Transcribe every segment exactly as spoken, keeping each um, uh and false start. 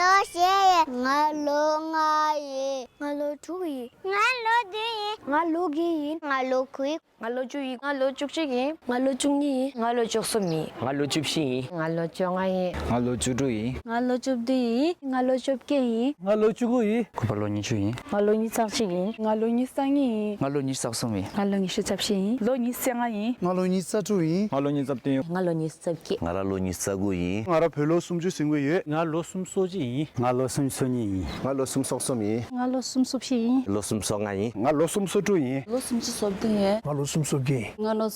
ལོ་བཞི་ཡིན། ང་ལོ་ལྔ་ཡིན། ང་ལོ་དྲུག་ཡིན། ང་ལོ་བདུན་ཡིན། ང་ལོ་དགུ་ཡིན། ང་ལོ་དགུ་ཡིན། ང་ལོ་བཅུ་ཡིན། ང་ལོ་བཅུ་གཅིག་ཡིན། ང་ལོ་བཅུ་གཉིས་ཡིན། ང་ལོ་བཅུ་གསུམ་ཡིན། ང་ལོ་བཅུ་བཞི་ཡིན། ང་ལོ་བཅོ་ལྔ་ཡིན། ང་ལོ་བཅུ་དྲུག་ཡིན། ང་ལོ་བཅུ་བདུན་ཡིན། ང་ལོ་བཅོ་བརྒྱད་ཡིན། ང་ལོ་བཅུ་དགུ་ཡིན། ཁོ་པ་ལོ་ཉི་ཤུ་ཡིན། ང་ལོ་ཉི་ཤུ་རྩ་གཅིག་ཡིན། ང་ལོ་ཉི་ཤུ་རྩ་གཉིས་ཡིན། ང་ལོ་ཉི་ཤུ་རྩ་གསུམ་ཡིན། ང་ལོ་ཉི་ཤུ་རྩ་བཞི་ཡིན། ལོ་ཉི་ཤུ་རྩ་ལྔ་ཡིན། ང་ལོ་ཉི་ཤུ་རྩ་དྲུག་ཡིན། ང་ལོ་ཉི་ཤུ་རྩ་བདུན། ང་ལོ་ཉི་ཤུ་རྩ་བརྒྱད། ང་རང་ལོ་ཉི་ཤུ་རྩ་དགུ་ཡིན། ང་རང་བོད་ལོ་སུམ་ཅུ་ཟིན་གྱི་ཡོད། ང་ལོ་སུམ་ཅུ་སོ་གཅིག་ཡིན། ང་ལོ་སུམ་ཅུ་སོ་གཉིས་ཡིན། ང་ལོ་སུམ་ཅུ་སོ་གསུམ་ཡིན། ང་ལོ་སུམ་ཅུ་སོ་བཞི་ཡིན། ལོ་སུམ་ཅུ་སོ་ལྔ་ཡིན། ང་ལོ་སུམ་ཅུ་སོ་དྲུག་ཡིན། ང་ལོ་སུམ་ཅུ་སོ་བདུན་ཡིན། ང་ལོ་སུམ་ཅུ་སོ་བརྒྱད་ཡིན། ང་ལོ་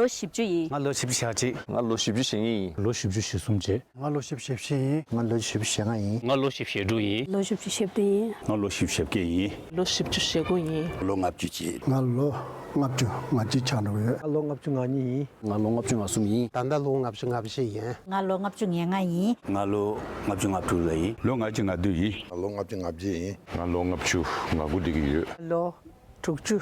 བཞི་བཅུ་ཡིན། ང་ལོ་བཞི་བཅུ་ཞེ་གཅིག། ང་ལོ་བཞི་བཅུ་ཞེ་གཉིས་ཡིན། ལོ་བཞི་བཅུ་ཞེ་གསུམ་བྱས། ང་ལོ་བཞི་བཅུ་ཞེ་བཞི་ཡིན། ང་ལོ་བཞི་བཅུ་ཞེ་ལྔ་ཡིན། ང་ལོ་བཞི་བཅུ་ཞེ་དྲུག་ཡིན། ལོ་བཞི་བཅུ་ཞེ་བདུན་ཡིན། ང་ལོ་བཞི་བཅུ་ཞེ་བརྒྱད་ཡིན། ལོ་བཞི་བཅུ་ཞེ་དགུ་ཡིན། ལོ་ལྔ་བཅུ་བྱས། ང་ལོ་ལྔ་བཅུ་ང་གཅིག་ཆགས་འགྲོ་གི་ཡོད། ང་ལོ་ལྔ་བཅུ་ང་གཉིས་ཡིན། ང་ལོ་ལྔ་བཅུ་ང་གསུམ་ཡིན། ད་ལྟ་ལོ་ལྔ་བཅུ་ང་བཞི་ཡིན། ང་ལོ་ལྔ་བཅུ་ང་ལྔ་ཡིན། ང་ལོ་ལྔ་བཅུ་ང་དྲུག་ལ་ཡིན། ལོ་ལྔ་བཅུ་ང་བདུན་ཡིན། ང་ལོ་ལྔ་བཅུ་ང་བརྒྱད་ཡིན། ང་ལོ་ལྔ་བཅུ་ང་དགུ་འགྲིག་གི་ཡོད། ལོ་དྲུག་ཅུ་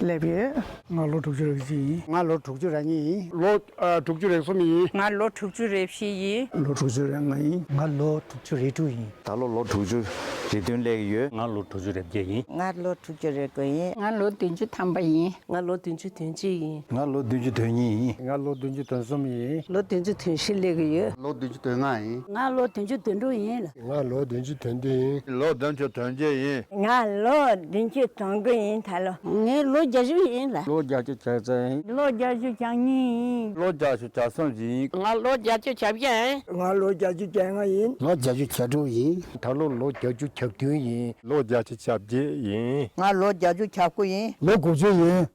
སླེབས་ཡོད། ང་ལོ་དྲུག་ཅུ་རེ་གཅིག་ཡིན། ང་ལོ་དྲུག་ཅུ་རེ་གཉིས་ཡིན། ལོ་ཨ་དྲུག་ཅུ་རེ་གསུམ་ཡིན། ང་ལོ་དྲུག་ཅུ་རེ་བཞི་ཡིན། ལོ་དྲུག་ཅུ་རེ་ལྔ་ཡིན། ང་ལོ་དྲུག་ཅུ་རེ་དྲུག་ཡིན། ད་ལོ་ལོ་དྲུག་ཅུ་རེ་བདུན་སླེབས་ཡོད། ང་ལོ་དྲུག་ཅུ་རེ་བརྒྱད་ཡིན། ང་ལོ་དྲུག་ཅུ་རེ་དགུ་ཡིན། ང་ལོ་བདུན་ཅུ་ཐམ་པ་ཡིན། ང་ལོ་བདུན་ཅུ་དོན་གཅིག་ཡིན། ང་ལོ་བདུན་ཅུ་དོན་གཉིས་ཡིན། ང་ལོ་བདུན་ཅུ་དོན་གསུམ་ཡིན། ལོ་བདུན་ཅུ་དོན་བཞི་སླེབས་ཀྱི་ཡོད། ལོ་བདུན་ཅུ་དོན་ལྔ་ཡིན། ང་ལོ་བདུན་ཅུ་དོན་དྲུག་ཡིན་ལ། ང་ལོ་བདུན་ཅུ་དོན་བདུན་ཡིན། ལོ་བདུན་ཅུ་དོན་བརྒྱད་ཡིན། ང་ལོ་བདུན་ཅུ་དོན་དགུ་ཡིན་ད་ལོ། ངའི་ལོ་བརྒྱད་ཅུ་ཡིན་ལ། ལོ་བརྒྱད་ཅུ་གྱ་གཅིག་ཡིན། ལོ་བརྒྱད་ཅུ་གྱ་གཉིས་ཡིན། ལོ་བརྒྱད་ཅུ་གྱ་གསུམ་ཡིན། ང་ལོ་བརྒྱད་ཅུ་གྱ་བརྒྱད་ཡིན། ང་ལོ་བརྒྱད་ཅུ་གྱ་ལྔ་ཡིན། ལོ་བརྒྱད་ཅུ་གྱ་དྲུག་ཡིན། ད་ལོ་ལོ་བརྒྱད་ཅུ་གྱ་བདུན་ཡིན། ལོ་བརྒྱད་ཅུ་གྱ་བརྒྱད་ཡིན། ང་ལོ་བརྒྱད་ཅུ་གྱ་དགུ་ཡིན། ལོ་དགུ་བཅུ་ཡིན།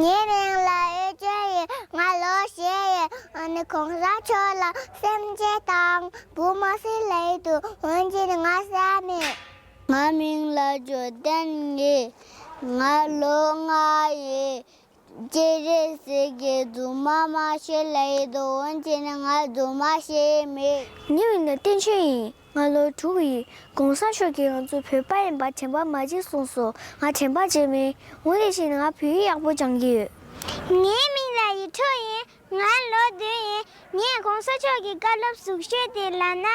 ངའི་མིང་ལ་ཨོ་ཅོ་ཡིན། ང་ལོ་བཞི་ཡིན། ཨ་ནི་གོང་ས་མཆོག་ལ་སེམས་ཅན་དང་བུ་མ་སྲིད་ལས་དུ་འོན་ཀྱང་ང་བསམ་མེད། ང་མིང་ལ་འབྱོར་ལྡན་ཡིན། ང་ལོ་ལྔ་ཡིན། སྤྱིར་རེ་ཟེར་གྱི་རྫུན་མ་མ་ཤེས་ལ་ཡིན་དུ་འོན་ཀྱང་ང་རྫུན་མ་ཤེས་མེད། ངའི་མིང་ལ་བསྟན་ཆོས་ཡིན། ང་ལོ་དྲུག་ཡིན། གོང་ས་མཆོག་གིས་ང་ཚོ་བོད་པ་ཡིན་པ་དྲན་པ་མ་བརྗེད་གསུངས་སོང་། ང་དྲན་པ་བརྗེད་མེད། འོ་དེ་བཞིན་ང་བོད་ཡིག་ཡག་པོ་སྦྱང་གི་ཡོད། ངའི་མིང་ལ་ཡིག་ཐོག་ཡིན། ང་ལོ་བདུན་ཡིན། ངས་གོང་ས་མཆོག་གི་བཀའ་སློབ་ཟུག་ཤོས་དེ་ལབ་ན།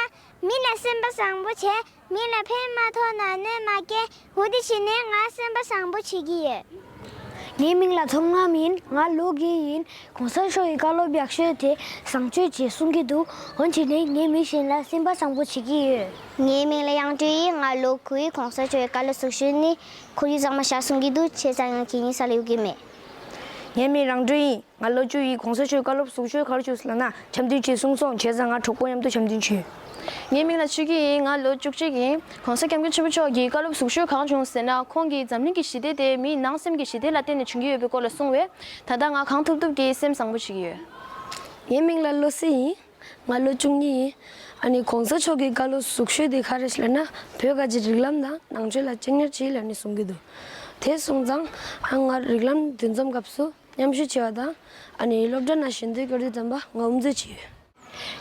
མི་ལ་སེམས་པ་བཟང་པོ་བྱས། མི་ལ་ཕན་མ་ཐོགས་ན་གནོད་མ་སྐྱེལ། འོ་དེ་བྱས་ནས་ང་སེམས་པ་བཟང་པོ་བྱེད་ཀྱི་ཡོད། ངའི་མིང་ལ་མཐོང་ལམ་ཡིན། ང་ལོ་བརྒྱད་ཡིན། གོང་ས་མཆོག་གི་བཀའ་སློབ་ཡག་ཤོས་དེ་བཟང་སྤྱོད་ཅེས་གསུང་གི་འདུག་འོན་ཀྱང་ངས་མི་གཞན་ལ་སེམས་པ་བཟང་པོ་བྱེད་ཀྱི་ཡོད། ངའི་མིང་ལ་དབྱངས་སྒྲོན་ཡིན། ང་ལོ་དགུ་ཡིན། གོང་ས་མཆོག་གི་བཀའ་སློབ་ཟུག་ཤོས་ནི་ཁོར་ཡུག་གཙང་མ་བཞག་གསུང་གི་འདུག་བྱས་ཙང་ཡང་ཁྱེད་གཉིས་ས་ལ་ཡོད་ཀྱི་མེད། ངའི་མིང་རང་སྒྲོན་ཡིན། ང་ལོ་བཅུ་ཡིན། གོང་ས་མཆོག་བཀའ་སློབ་ཟུག་ཤོས་ག་རེ་བྱུང་ཟེར་ལབ་ན། འཆམ་མཐུན་བྱེད་གསུངས་སོང་། བྱས་ཙང་ང་གྲོགས་པོ་མཉམ་དུ་འཆམ་མཐུན་བྱོས། ངའི་མིང་ལ་ཆོས་སྐྱིད་ཡིན། ང་ལོ་བཅུ་གཅིག་ཡིན། གོང་ས་སྐྱབས་མགོན་ཆེན་པོ་མཆོག་གིས་བཀའ་སློབ་ཟུག་ཤོས་ག་རེ་བྱུང་ཟེར་ན། ཁོང་གིས་འཛམ་གླིང་གི་ཞི་བདེ་དེ་མིའི་ནང་སེམས་ཀྱི་ཞི་བདེ་ལ་བརྟེན་ནས་བྱུང་གི་ཡོད་པའི་སྐོར་ལ་གསུངས་པས། ད་ལྟ་ང་གང་ཐུབ་ཐུབ་ཀྱིས་སེམས་བཟང་པོ་བྱེད་ཀྱི་ཡོད། ངའི་མིང་ལ་བློ་གསལ་ཡིན། ང་ལོ་བཅུ་གཉིས་ཡིན། ཨ་ནི་གོང་ས་མཆོག་གི་བཀའ་སློབ་ཟུག་ཤོས་དེ་ག་རེ་ཞིག་ལབ་ན། བོད་ག་ཅིག་རིགས་ལམ་དང་ནང་ཆོས་ལ་གཅེས་གཉེར་བྱེད་ལབ་ནས་གསུང་གི་འདུག་དེ་སོང་ཙང་ཨ་ང་རིགས་ལམ་འདུ་འཛོམས་སྐབས་སུ་མཉམ་ཞུགས་བྱས་པ་དང་། ཨ་ནི་སློབ་གྲྭ་ནང་ཞལ་འདོན་སྐྱོར་དུས་ཙམ་པ་ང་དབུ་མཛད་བྱས་ཡོད།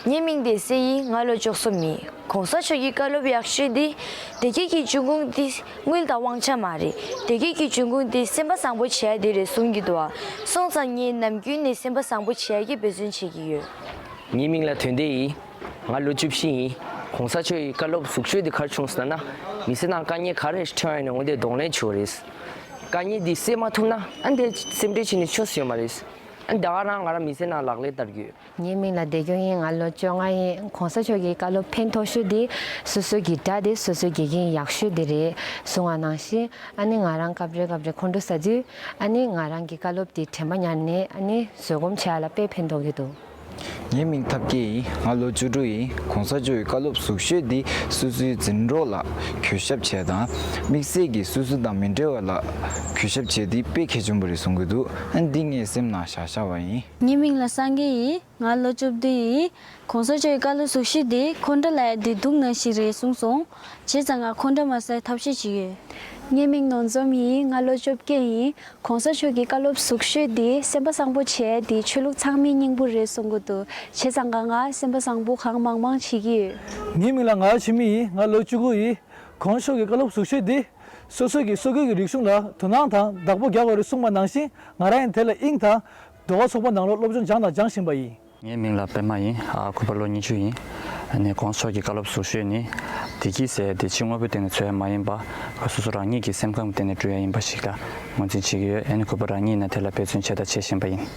ངའི་མིང་བདེ་གསལ་ཡིན། ང་ལོ་བཅུ་གསུམ་ཡིན། གོང་ས་མཆོག་གི་བཀའ་སློབ་ཡག་ཤོས་འདི། བདེ་སྐྱིད་ཀྱི་འབྱུང་ཁུངས་འདི་དངུལ་དང་དབང་ཆ་མ་རེད། བདེ་སྐྱིད་ཀྱི་འབྱུང་ཁུངས་འདི་སེམས་པ་བཟང་པོ་བྱེད་ཡ་དེ་རེད་གསུང་གི་འདུག་ཨ། སོང་ཙང་ངས་ནམ་རྒྱུན་ནས་སེམས་པ་བཟང་པོ་བྱེད་ཡ་གི་འབད་བརྩོན་བྱེད་ཀྱི་ཡོད། ངའི་མིང་ལ་དོན་ལྡན་ཡིན། ང་ལོ་བཅུ་བཞི་ཡིན། གོང་ས་མཆོག་གི་བཀའ་སློབ་ཟུག་ཤོས་འདི་ག་རེ་བྱུང་ཟེར་ན། མི་ཚེ་ནང་དཀའ་ངལ་ག་རེ་འཕྲད་ཡོང་ནའང་དེ་གདོང་ལེན་བྱེད་དགོས་རེད། དཀའ་ངལ་འདི་སེལ་མ་ཐུབ་ན་ཨ་འདི་སེམས་ཁྲལ་བྱས་ནས་ཆོ་ཟེར་ཡོད་མ་རེད། ཨ་ད་ག་རང་ང་རང་མི་ཚེ་ནང་ལག་ལེན་བསྟར་གྱི་ཡོད། ངའི་མིང་ལ་བདེ་སྐྱོང་ཡིན། ང་ལོ་བཅོ་ལྔ་ཡིན། གོང་ས་མཆོག་གི་བཀའ་སློབ་ཕན་ཐོགས་ཤོས་དེ་སོ་སོ་གི་དགྲ་དེ་སོ་སོའི་དགེ་རྒན་ཡག་ཤོས་དེ་རེད་གསུང་བ་ནང་བཞིན། ཨ་ནི་ང་རང་སྐབས་རེ་སྐབས་རེ་ཁོང་ཁྲོ་ཟ་དུས་ཨ་ནི་ང་རང་གི་བཀའ་སློབ་དེ་དྲན་པ་ཉར་ནས་ཨ་ནི་བཟོད་སྒོམ་བྱེད་ཡ་ལ་དཔེ་ཕན་ཐོགས་ཀྱི་འདུག་ངའི་མིང་ཐབས་མཁས་ཡིན། ང་ལོ་བཅུ་དྲུག་ཡིན། གོང་ས་མཆོག་གི་བཀའ་སློབ་ཟུག་ཤོས་འདི་སོ་སོའི་འཛིན་གྲོགས་ལ་གུས་ཞབས་བྱས་དང་། དམིགས་བསལ་གྱིས་སོ་སོ་དང་མི་འབྲེལ་བ་ལ་གུས་ཞབས་བྱས་འདི་དཔེ་གལ་ཆེན་པོ་རེད་གསུང་གི་འདུག་ཨ་འདི་ངས་སེམས་ནང་བཞག་བཞག་པ་ཡིན། ངའི་མིང་ལ་སངས་རྒྱས་ཡིན། ང་ལོ་བཅུ་བདུན་ཡིན། གོང་ས་མཆོག་གི་བཀའ་སློབ་ཟུག་ཤོས་འདི་ཁོང་ཁྲོ་ལབ་ཡ་འདི་སྡུག་ནང་བཞིན་རེད་གསུངས་སོང་། བྱས་ཙང་ང་ཁོང་ཁྲོ་མ་ཟ་བའི་ཐབས་ཤེས་བྱེད་ཀྱི་ཡོད། ངའི་མིང་ནོར་འཛོམས་ཡིན། ང་ལོ་བཅོ་བརྒྱད་ཡིན། གོང་ས་མཆོག་གི་བཀའ་སློབ་ཟུག་ཤོས་འདི་སེམས་པ་བཟང་པོ་བྱས་ཏེ་ཆོས་ལུགས་ཚང་མའི་སྙིང་པོ་རེད་གསུང་གི་འདུག་བྱས་ཙང་ང་ང་སེམས་པ་བཟང་པོ་གང་མང་མང་བྱེད་ཀྱི་ཡོད། ངའི་མིང་ལ་ངག་འཆི་མེད་ཡིན། ང་ལོ་བཅུ་དགུ་ཡིན། གོང་ས་མཆོག་གི་བཀའ་སློབ་ཟུག་ཤོས་འདི་སོ་སོ་གི་སོ་སྐྱེ་གི་རིག་གཞུང་ལ་དོ་སྣང་དང་བདག་པོ་རྒྱག་དགོས་རེད་གསུངས་པ་ནང་བཞིན། ང་རང་ཡང་དེ་ལ་དབྱིངས་དང་ཟློས་གར་ཚོགས་པ་ནང་ལོགས་སློབ་སྦྱོང་སྦྱངས་དང་སྦྱང་བཞིན་པ་ཡིན། ངའི་མིང་ལ་པད་མ་ཡིན། ཨ་སྐུ་པར་ལོ་ཉི་ཤུ་ཡིན། ཨ་ནི་གོང་ས་མཆོག་གི་བཀའ་སློབ་ཟུག་ཤོས་ནི། བདེ་སྐྱིད་ཟེར་ཡ་དེ་ཕྱི་དངོས་པོའི་སྟེང་ནས་འཚོལ་ཡ་མ་ཡིན་པ། སོ་སོ་རང་ཉིད་ཀྱི་སེམས་ཁམས་སྟེང་ནས་བསྐྲུན་ཡ་ཡིན་པ་ཞིག་ལ་ངོས་འཛིན་བྱེད་ཀྱི་ཡོད། ཨ་ནི་གུས་པ་རང་ཉིད་ནས་དེ་ལ་འབད་བརྩོན་བྱས་དང་བྱེད་བཞིན་པ་ཡིན།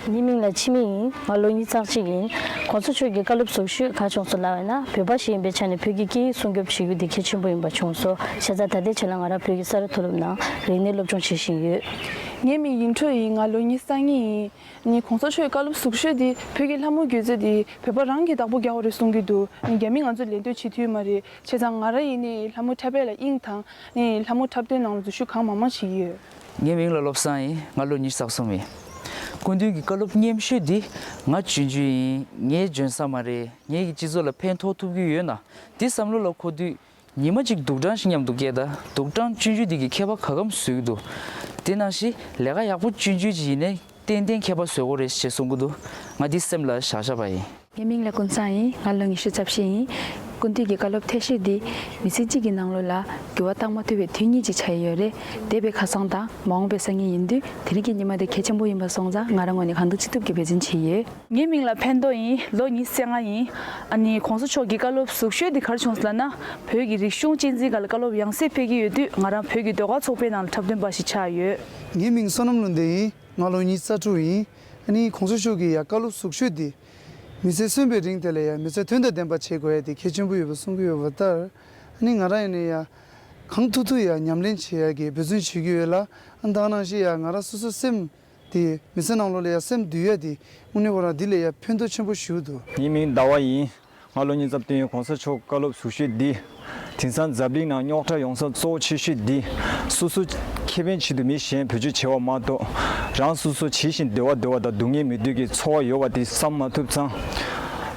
ངའི་མིང་ལ་འཆི་མེད་ཡིན། ང་ལོ་ཉི་ཤུ་རྩ་གཅིག་ཡིན། གོང་ས་མཆོག་གི་བཀའ་སློབ་ཟུག་ཤོས་ག་བྱུང་སོང་ལབ་པ་ཡིན་ན། བོད་པ་ཞིག་ཡིན་པའི་ཆ་ནས་བོད་ཀྱི་སྐད་ཡིག་སྲུང་སྐྱོབ་བྱེད་རྒྱུ་དེ་གལ་ཆེན་པོ་ཡིན་པ་བྱུང་སོང་། བྱས་ཙང་ད་ལྟའི་ཆ་ལ་ང་རང་བོད་ཀྱི་ས་རཱ་མཐོ་སློབ་ནང་རིག་གནས་སློབ་སྦྱོང་བྱེད་བཞིན་ཡོད། ངའི་མིང་ཡིན་ཁྲོད་ཡིན། ང་ལོ་ཉི་ཤུ་རྩ་གཉིས་ཡིན། ནི་གོང་ས་མཆོག་གི་བཀའ་སློབ་ཟུག་ཤོས་དེ་བོད་ཀྱི་ལྷ་མོ་རྒྱལ་མཚན་དེ་བོད་པ་རང་གིས་བདག་པོ་རྒྱག་དགོས་རེད་གསུང་གི་འདུག་ནི་རྒྱ་མི་ང་ཚོ་ལད་ཟློས་བྱེད་ཐུབ་ཡོད་མ་རེད། བྱས་ཙང་ང་རང་ཡིན་ནའི་ལྷ་མོ་འཁྲབ་པ་ལ་དབྱིངས་དང་། ནི་ལྷ་མོ་འཁྲབ་སྟོན་ནང་ལ་འཛུལ་ཞུགས་གང་མང་མང་བྱེད་ཀྱི་ཡོད། ངའི་མིང་ལ་བློ་བཟང་ཡིན། ང་ལོ་ཉི་ཤུ་རྩ་གསུམ་ཡིན། སྐུ་མདུན་གྱི་བཀའ་སློབ་སྙན་ཤོས་འདི་ང་སྤྱོད་རྒྱུ་ཡིན། ངས་འཇོན་ས་མ་རེད། ངེད་ཀྱི་སྤྱི་ཚོགས་ལ་ཕན་ཐོགས་ཐུབ་ཀྱི་ཡོད་ན། འདི་བསམ་བློ་ལ་འཁོར་དུས། ཉི་མ་གཅིག་དུག་སྦྲང་ཞིག་མཉམ་དུ་སྐྱེལ་དང་། དུག་སྦྲང་སྤྱོད་རྒྱུ་འདི་གི་ཁྱད་པར་ག་གམ་བཟོ་གི་འདུག་དེ་ནང་བཞིན་ལས་ཀ་ཡག་པོ་སྤྱོད་རྒྱུ་ཅིག་ཡིན་ནའི་ཏན་ཏན་ཁྱད་པར་བཟོ་དགོས་རེད་ཅེས་གསུང་གི་འདུག་ང་འདི་སེམས་ལ་བཞག་བཞག་པ་ཡིན། ངའི་མིང་ལ་ཀུན་བཟང་ཡིན། ང་ལོ་ཉི་ཤུ་རྩ་བཞི་ཡིན། སྐུ་མདུན་གྱི་བཀའ་སློབ་ཐེར་ཤོས་འདི་མི་ཚེ་གཅིག་གི་ནང་ལོགས་ལ་འགྱུར་བ་བཏང་མ་ཐུབ་པའི་དུས་ངེས་ཅིག་ཆགས་ཡོད་རེད། འདས་པའི་ཁ་སང་དང་མ་འོངས་པའི་སང་ཉིན་ཡིན་དུས་དེ་རིང་གི་ཉི་མ་དེ་གལ་ཆེན་པོ་ཡིན་པ་སོང་ཙང་ང་རང་ངོས་ནས་གང་ཐུབ་ཅི་ཐུབ་ཀྱིས་འབད་བརྩོན་བྱས་ཡོད། ངའི་མིང་ལ་ཕན་ཐོགས་ཡིན། ལོ་ཉི་ཤུ་རྩ་ལྔ་ཡིན། ཨ་ནི་གོང་ས་མཆོག་གི་བཀའ་སློབ་ཟུག་ཤོས་འདི་ག་རེ་བྱུང་སོང་ལབ་ན། བོད་ཀྱི་རིག་གཞུང་གཅེས་འཛིན་སྒང་ལ་བཀའ་སློབ་ཡང་སེ་ཕེབས་ཀྱི་ཡོད་དུས་ང་རང་བོད་ཀྱི་ཟློས་གར་ཚོགས་པའི་ནང་ལ་འཁྲབ་སྟོན་པ་ཞིག་ཆགས་ཡོད། ངའི་མིང་བསོད་ནམས་ལྷུན་ལྡན་ཡིན། ང་ལོ་ཉི་ཤུ་རྩ་དྲུག་ཡིན། ཨ་ནི་གོང་ས་མཆོག་གི་ཡ་བཀའ་སློབ་ཟུག་ཤོས་འདི་མི་ཚེ་གསོན་པའི་རིང་དེ་ལ་ཡ་མི་ཚེ་དོན་དང་ལྡན་པ་བྱེད་དགོས་ཡ་དེ་གལ་ཆེན་པོ་ཡོད་པ་གསུང་གི་ཡོད་པ་ལྟར། ཨ་ནི་ང་རང་ཡིན་ནའི་ཡ་གང་ཐུབ་ཐུབ་ཡ་ཉམས་ལེན་བྱེད་ཡ་གི་འབད་བརྩོན་བྱེད་ཀྱི་ཡོད་ལ། ཨ་ནི་ད་ག་ནང་བཞིན་ཡ་ང་རང་སོ་སོ་སེམས་དེ་མི་ཚེ་ནང་ལོགས་ལ་ཡ་སེམས་འདུལ་ཡ་དེ་དངོས་གནས་ཁོ་རང་འདི་ལ་ཡ་ཕན་ཐོགས་ཆེན་པོ་ཞིག་འདུག་ངའི་མིང་ཟླ་བ་ཡིན། ང་ལོ་ཉི་ཤུ་རྩ་བདུན་ཡིན། གོང་ས་མཆོག་བཀའ་སློབ་ཟུག་ཤོས་འདི། དེང་སང་འཛམ་གླིང་ནང་རྙོག་དྲ་ཡོང་ས་གཙོ་བོ་ཆེ་ཤོས་འདི། སོ་སོ་ཁེ་ཕན་ཆེད་དུ་མི་གཞན་བེད་སྤྱོད་བྱེད་པ་མ་གཏོགས། རང་སོ་སོ་ཇི་བཞིན་བདེ་བ་བདེ་བ་དང་སྡུག་བསྔལ་མི་འདོད་ཀྱི་ཚོར་བ་ཡོད་པ་དེ་བསམ་མ་ཐུབ་ཙང་།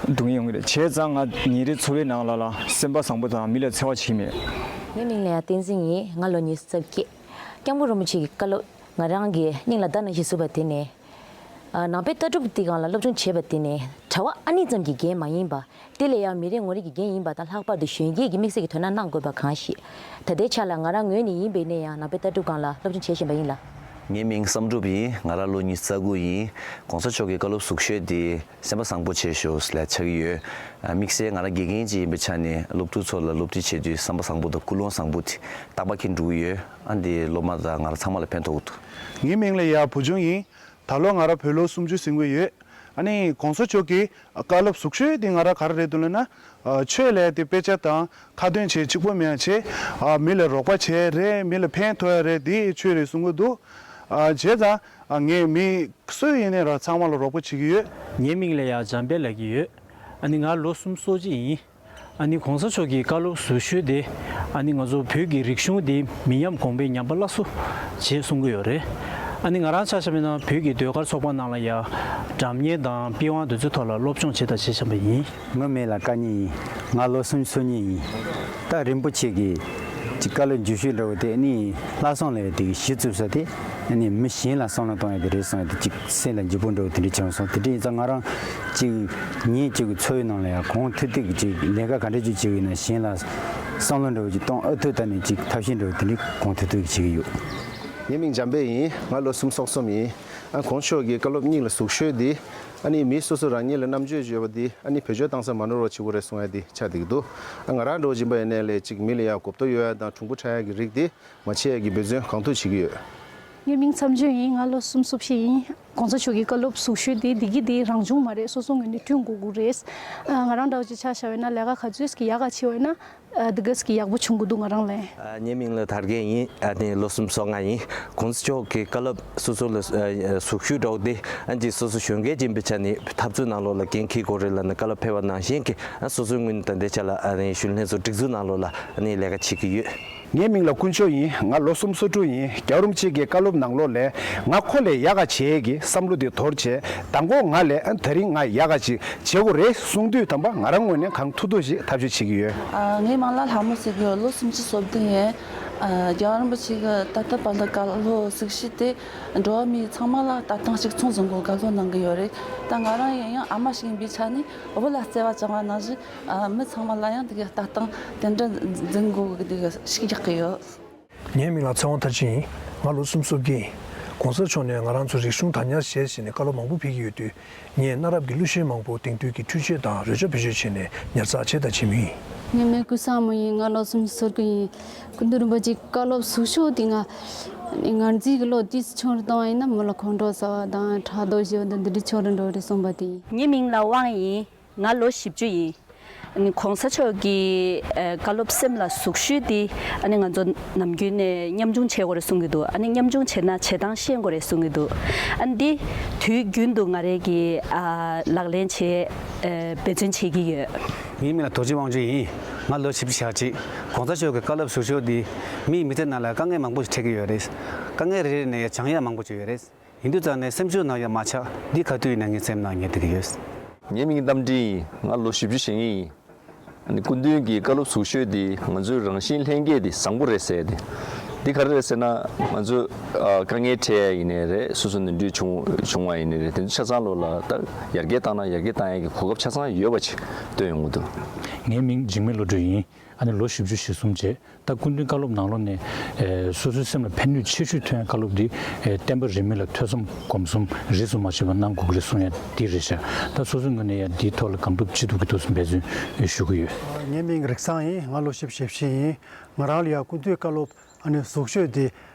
སྡུག་བསྔལ་ཡོང་གི་རེད། བྱས་ཙང་ང་ཉིན་རེའི་འཚོ་བའི་ནང་ལ་ལ་སེམས་པ་བཟང་པོ་དང་མི་ལ་འཚེ་བ་བྱེད་ཀྱི་མེད། ངའི་མིང་ལ་ཡ་བསྟན་འཛིན་ཡིན། ང་ལོ་ཉི་ཤུ་རྩ་བརྒྱད། སྐྱབས་མགོན་རིན་པོ་ཆེ་གི་བཀའ་སློབ་ང་རང་གི་སྙིང་ལ་ཟླ་ནང་བཞིན་ཟུག་པ་དེ་ནས། ཨ་ནང་པའི་ལྟ་གྲུབ་དེ་སྒང་ལ་སློབ་སྦྱོང་བྱས་པ་དེ་ནས་གྲྭ་པ་ཨ་ནེ་ཙམ་གྱི་འགན་མ་ཡིན་པ། དེ་ལས་ཡང་མི་རེ་ངོ་རེ་གི་འགན་ཡིན་པ་དང་། ལྷག་པར་དུ་གཞོན་སྐྱེས་ཀྱི་དམིགས་བསལ་གྱི་དོ་སྣང་གནང་དགོས་པ་གང་ཞིག་ད་ལྟའི་ཆ་ལ་ང་རང་ངོས་ནས་ཡིན་པ་ཡིན་ན་ཡང་ནང་པའི་ལྟ་གྲུབ་སྒང་ལ་སློབ་སྦྱོང་བྱས་བཞིན་པ་ཡིན་ལ། ངའི་མིང་བསམ་གྲུབ་ཡིན། ང་རང་ལོ་ཉི་ཤུ་རྩ་དགུ་ཡིན། གོང་ས་མཆོག་གི་བཀའ་སློབ་ཟུག་ཤོས་དེ་སེམས་པ་བཟང་པོ་བྱེད་ཤོག་ལ་ཆགས་ཀྱི་ཡོད། དམིགས་བསལ་ང་རང་དགེ་རྒན་ཅིག་ཡིན་པའི་ཆ་ནས་སློབ་ཕྲུག་ཚོ་ལ་སློབ་ཁྲིད་བྱེད་དུས་བསམ་པ་བཟང་པོ་དང་ཀུན་སློང་བཟང་པོ་དེ་རྟག་པར་འཁྱེར་འགྲོ་གི་ཡོད། ཨ་འདི་སློབ་མ་དང་ང་རང་ཚང་མ་ལ་ཕན་ཐོགས་ཀྱི་འདུག་ངའི་མིང་ལ་ཡ་བུ་ཆུང་ཡིན། ད་ལོ་ང་རང་བོད་ལོ་སུམ་ཅུ་ཟིན་གྱི་ཡོད། ཨ་ནི་གོང་ས་མཆོག་གི་བཀའ་སློབ་ཟུག་ཤོས་དེ་ང་རང་ག་རེ་རེད་འདུག་ལབ་ན། ཆོས་ལས་དེ་དཔེ་ཆ་དང་ཁ་འདོན་བྱེད་གཅིག་པོ་མེད་ཡ་བྱེད། མི་ལ་རོགས་པ་བྱེད་རེད། མི་ལ་ཕན་ཐོགས་ཡ་རེད། དེ་ཆོས་རེད་གསུང་གི་འདུག་བྱས་ཙང་ངས་མི་སུ་ཡིན་ནའི་ར་ཚང་མ་ལ་རོགས་པ་བྱེད་ཀྱི་ཡོད། ངའི་མིང་ལ་ཡ་འཇམ་དཔལ་ལབ་ཀྱི་ཡོད། ཨ་ནི་ང་ལོ་སུམ་ཅུ་སོ་གཅིག་ཡིན། ཨ་ནི་གོང་ས་མཆོག་གི་བཀའ་སློབ་ཟུར་ཤོས་དེ། ཨ་ནི་ང་ཚོ་བོད་ཀྱི་རིག་གཞུང་དེ་མི་ཉམས་གོང་འཕེལ་ཉམས་པ་སླར་གསོ་བྱེད་གསུང་གི་ཡོད་རེད། ཨ་ནི་ང་རང་ཆ་བཞག་པ་ཡིན་ན་བོད་ཀྱི་ཟློས་གར་ཚོགས་པ་ནང་ལ་ཡ་སྒྲ་སྙན་དང་པི་ཝང་དེ་ཚོའི་ཐོག་ལ་སློབ་སྦྱོང་བྱེད་དང་བྱེད་བཞིན་པ་ཡིན། ངའི་མིང་ལ་ཀ་ཉེ་ཡིན། ང་ལོ་སུམ་ཅུ་སོ་གཉིས་ཡིན། ད་རིན་པོ་ཆེ་གི་ཅིག་བཀའ་སློབ་འཇུག་ཤོས་འདྲ་བོ་དེ་ནི་ལྷག་བསམ་ལ་ཡ་དེ་གི་གཞི་བཙུགས་ས་དེ། ཨ་ནི་མི་གཞན་ལ་བསམ་བློ་གཏོང་ཡ་དེ་རེད་བསམ་ཡ་དེ་ཅིག་སེམས་ལ་འཇུག་པོ་འདྲ་བོ་དེ་འདྲ་བྱུང་སོང་། དེ་འདྲ་ཡིན་ཙང་ང་རང་ཅིག་ཉིན་གཅིག་གི་འཚོ་བའི་ནང་ལ་ཡང་གང་ཐུབ་ཐུབ་ཀྱི་ཅིག་ལས་ཀ་ག་འདྲ་ཅིག་བྱེད་ཀྱི་ཡིན་ན་གཞན་ལ་བསམ་བློ་འདྲ་བོ་ཅིག་གཏོང་ཨ་ཐུབ་ད་ནི་ཅིག་ཐབས་ཤེས་འདྲ་བོ་དེ་འདྲ་གང་ཐུབ་ཐུབ་ཀྱི་བྱེད་ཀྱི་ཡོད། ངའི་མིང་འཇམ་དཔལ་ཡིན། ང་ལོ་སུམ་ཅུ་སོ་གསུམ་ཡིན། ཨ་གོང་ས་མཆོག་གི་བཀའ་སློབ་སྙིང་ལ་ཟུག་ཤོས་འདི་ཨ་ནི་མི་སོ་སོ་རང་ཉིད་ལ་རྣམ་དཔྱོད་ཡོད་པ་འདི་ཨ་ནི་བེད་སྤྱོད་བཏང་ས་མ་ནོར་བ་བྱེད་དགོས་རེད་གསུང་ཡ་འདི་ཆགས་བསྡད་ཀྱི་འདུག་ཨ་ང་རང་འདྲ་བོ་ཡིན་པ་ཡིན་ནའི་ལས་ཅིག་མི་ལ་ཡ་གོ་བརྡ་ཡོད་ཡ་དང་གྲུང་པོ་འཁྲབ་ཡ་གི་རིགས་འདི་མ་བྱེད་ཡ་གི་འབད་བརྩོན་གང་ཐུབ་བྱེད་ཀྱི་ཡོད། ངའི་མིང་མཚམས་སྦྱོར་ཡིན། ང་ལོ་སུམ་ཅུ་སོ་བཞི་ཡིན། གོང་ས་མཆོག་གི་བཀའ་སློབ་ཟུག་ཤོས་དེ་འདི་གི་དེ་རང་བྱུང་མ་རེད། སོ་སོ་ངོས་ནས་བསྐྲུན་དགོས་ཀྱི་རེད། ཨ། ང་རང་འདྲ་བོ་ཅིག་ཆ་བཞག་པ་ཡིན་ན་ལས་ཀ་ག་ཚོད་ཀྱི་ཡག་ག་བྱས་པ་ཡིན་ན། ཨ། འདི་ག་ཅིག་ཡག་པོ་བྱུང་གི་འདུག་ང་རང་ལ། ཨ། ངའི་མིང་ལ་དར་རྒྱས་ཡིན། ཨ་ནི་ལོ་སུམ་ཅུ་སོ་ལྔ་ཡིན། གོང་ས་མཆོག་གི་བཀའ་སློབ་སོ་སོ་ལ། ཨ། ཟུག་ཤོས་འདྲ་བོ་དེ་ཨ་ཅིག་སོ་སོ་གཞོན་སྐྱེས་ཅིག་ཡིན་པའི་ཆ་ནས་འཐབ་རྩོད་ནང་ལོགས་ལ་འགན་འཁྱེར་དགོས་རེད་ལབ་ནས་བཀའ་སློབ་ཕེབས་པ་ནང་བཞིན་གྱི། ཨ། སོ་སོའི་ངོས་ནས་ད་ལྟའི་ཆ་ལ། ཨ་ནི་གཞོན་ལྷན་ཚོགས་སྒྲིག་འཛུགས་ནང་ལོགས་ལ་ཨ་ནི་ལས་ཀ་བྱེད་ཀྱི་ཡོད། ངའི་མིང་ལ་ཀུན་མཆོག་ཡིན། ང་ལོ་སུམ་ཅུ་སོ་དྲུག་ཡིན། རྒྱལ་བ་རིན་པོ་ཆེ་གི་བཀའ་སློབ་ནང་ལོགས་ལས་ང་ཁོ་ལས་ཡག་ག་བྱེད་ཀྱི་བསམ་བློ་དེ་དོར་བྱས། མདང་དགོང་ང་ལས་ཨ་དེ་རིང་ང་ཡག་ག་ཅིག་བྱེད་དགོས་རེད་གསུང་དུས་དམ་པ་ང་རང་ངོས་ནས་གང་ཐུབ་ཐུབ་ཞིག་ཐབས་ཤེས་བྱེད་ཀྱི་ཡོད། ཨ། ངའི་མིང་ལ་ལྷ་མོ་ཟེར་གི་ཡོད། ལོ་སུམ་ཅུ་སོ་བདུན་ཡིན། ཨ། རྒྱལ་བ་རིན་པོ་ཆེ་གི་ད་ལྟ་བར་དུ་བཀའ་སློབ་ཟུག་ཤོས་དེ་འགྲོ་བ་མི་ཚང་མ་ལ་ལྟ་སྟངས་གཅིག་མཚུངས་བཟོ་དགོས་བཀའ་སློབ་གནང་གི་ཡོད་རེད། ད་ང་རང་ཡིན་ཡང་ཨ་མ་ཞིག་ཡིན་པའི་ཆ་ནས་བུ་ལ་བརྩེ་བ་བཅངས་པ་ནང་བཞིན། ཨ། མི་ཚང་མ་ལ་ཡང་དེ་གི་ལྟ་སྟངས་དེ་འདྲ་འཛིན་དགོས་ཀྱི་དེ་གི་ཤུགས་རྒྱག་གི་ཡོད། ངའི་མིང་ལ་ཚེ་དབང་མཐར་ཕྱིན་ཡིན། ང་ལོ་སུམ་ཅུ་སོ་བརྒྱད་ཡིན། གོང་ས་མཆོག་ནས་ང་རང་ཚོ་རིག་གཞུང་དར་ཉར་བྱེད་ཟེར་ནས་བཀའ་སློབ་མང་པོ་ཕེབས་ཀྱི་ཡོད་དུས། ངས་གནའ་རབས་ཀྱི་གླུ་གཞས་མང་པོ་དེང་དུས་ཀྱི་འཕྲུལ་ཆས་དང་རོལ་ཆ་བེད་སྤྱོད་བྱས་ནས་ཉར་ཚགས་བྱས་དང་བྱེད་མུས་ཡིན། ངའི་མིང་ཀུན་བཟང་མོ་ཡིན། ང་ལོ་སུམ་ཅུ་སོ་དགུ་ཡིན། སྐུ་མདུན་རིན་པོ་ཆེའི་བཀའ་སློབ་ཟུག་ཤོས་དེ་ང་ངར་འཛིན་གྱི་བློ་ཏོག་ཙམ་ཆུང་རུ་བཏང་བ་ཡིན་ན་མི་ལ་ཁོང་ཁྲོ་ཟ་བ་དང་ཕྲག་དོག་ཞི་བ་དང་འདི་འདྲ་ཆུང་རུ་འགྲོ་རེད་གསུངས་པ་དེ་ཡིན། ངའི་མིང་ལ་དབང་ཡིན། ང་ལོ་བཞི་བཅུ་ཡིན། ཨ་ནི་གོང་ས་མཆོག་གི་ཨ་བཀའ་སློབ་སེམས་ལ་ཟུག་ཤོས་དེ་ཨ་ནི་ང་ཚོ་ནམ་རྒྱུན་ནས་ཉམ་ཆུང་བྱེད་དགོས་རེད་གསུང་གི་འདུག་ཨ་ནི་ཉམ་ཆུང་བྱེད་ན་བྱེད་སྟངས་ཤེས་དགོས་རེད་གསུང་གི་འདུག་ཨ་ནི་འདི་དུས་རྒྱུན་དུ་ང་རའི་གི་ཨ་ལག་ལེན་བྱེད། ཨ་འབད་བརྩོན་བྱེད་ཀྱི་ཡོད། ངའི་མིང་ལ་རྡོ་རྗེ་དབང་ཕྱུག་ཡིན། ང་ལོ་བཞི་བཅུ་ཞེ་གཅིག་གོང་ས་མཆོག་གི་བཀའ་སློབ་ཟུག་ཤོས་འདི་མིའི་མི་ཚེ་ནང་ལ་དཀའ་ངལ་མང་པོ་ཞིག་འཕྲད་ཀྱི་ཡོད་རེད། དཀའ་ངལ་རེ་རེ་ནས་སྦྱང་ཡག་མང་པོ་ཅིག་ཡོད་རེད། ཡིན་དུས་ཙང་ནས་སེམས་ཤུགས་ནང་ཡང་མ་ཆག་འདི་ག་དུས་ཡིན་ན་ངའི་སེམས་ནང་ཉར་བསྡད་ཀྱི་ཡོད། ངའི་མིང་རྟ་མགྲིན་ཡིན། ང་ལོ་བཞི་བཅུ་ཞེ་ལྔ་ཡིན། ཨ་ནི་སྐུ་མདུན་གྱི་བཀའ་སློབ་ཟུག་ཤོས་འདི་ང་ཚོའི་རང་བཞིན་ལྷན་སྐྱེས་འདི་བཟང་པོ་རེད་ཟེར་ཏེ། འདི་ག་རེ་རེད་ཟེར་ན། ང་ཚོ་ཨ་དཀའ་ངལ་འཕྲད་ཡ་ཡིན་ནའི་རེད། སོ་སོ་ནོར་འཁྲུལ་བྱུང་བྱུང་བ་ཡིན་ནའི་རེད། དེ་ཚོ་ཆ་ཚང་ལོགས་ལ་ད་ཡར་རྒྱས་བཏང་ན་ཡར་རྒྱས་བཏང་ཡ་གི་གོ་སྐབས་ཆ་ཚང་ཡོད་པ་ཅིག་སྟོན་ཡོང་གི་འདུག་ངའི་མིང་འཇིགས་མེད་བློ་གྲོས་ཡིན། ཨ་ནི་ལོ་བཞི་བཅུ་ཞེ་གསུམ་བྱས། ད་སྐུ་མདུན་བཀའ་སློབ་ནང་ལོགས་ནས་ཨེ་སོ་སོའི་སེམས་ལ་ཕན་ནུས་ཆེ་ཤོས་ཐོན་ཡ་བཀའ་སློབ་འདི་ཨེ་བསྟན་པ་རིས་མེད་ལ་ཐོས་བསམ་སྒོམ་གསུམ་རིས་སུ་མ་ཆད་པ་གནང་དགོས་ཀྱི་རེད་གསུང་ཡ་འདི་རེད་ཤག་ད་སོ་སོའི་ངོས་ནས་ཡང་འདིའི་ཐོག་ལ་གང་ཐུབ་ཅི་ཐུབ་ཀྱི་ཐོག་སུ་འབད་བརྩོན་ཞུ་གི་ཡོད། ངའི་མིང་རིག་བཟང་ཡིན། ང་ལོ་བཞི་བཅུ་ཞེ་བཞི་ཡིན། ང་རང་ལ་ཡང་སྐུ་མདུན་བཀའ་སློབ་ཨ་ནི་ཟུག་ཤོས་འདི་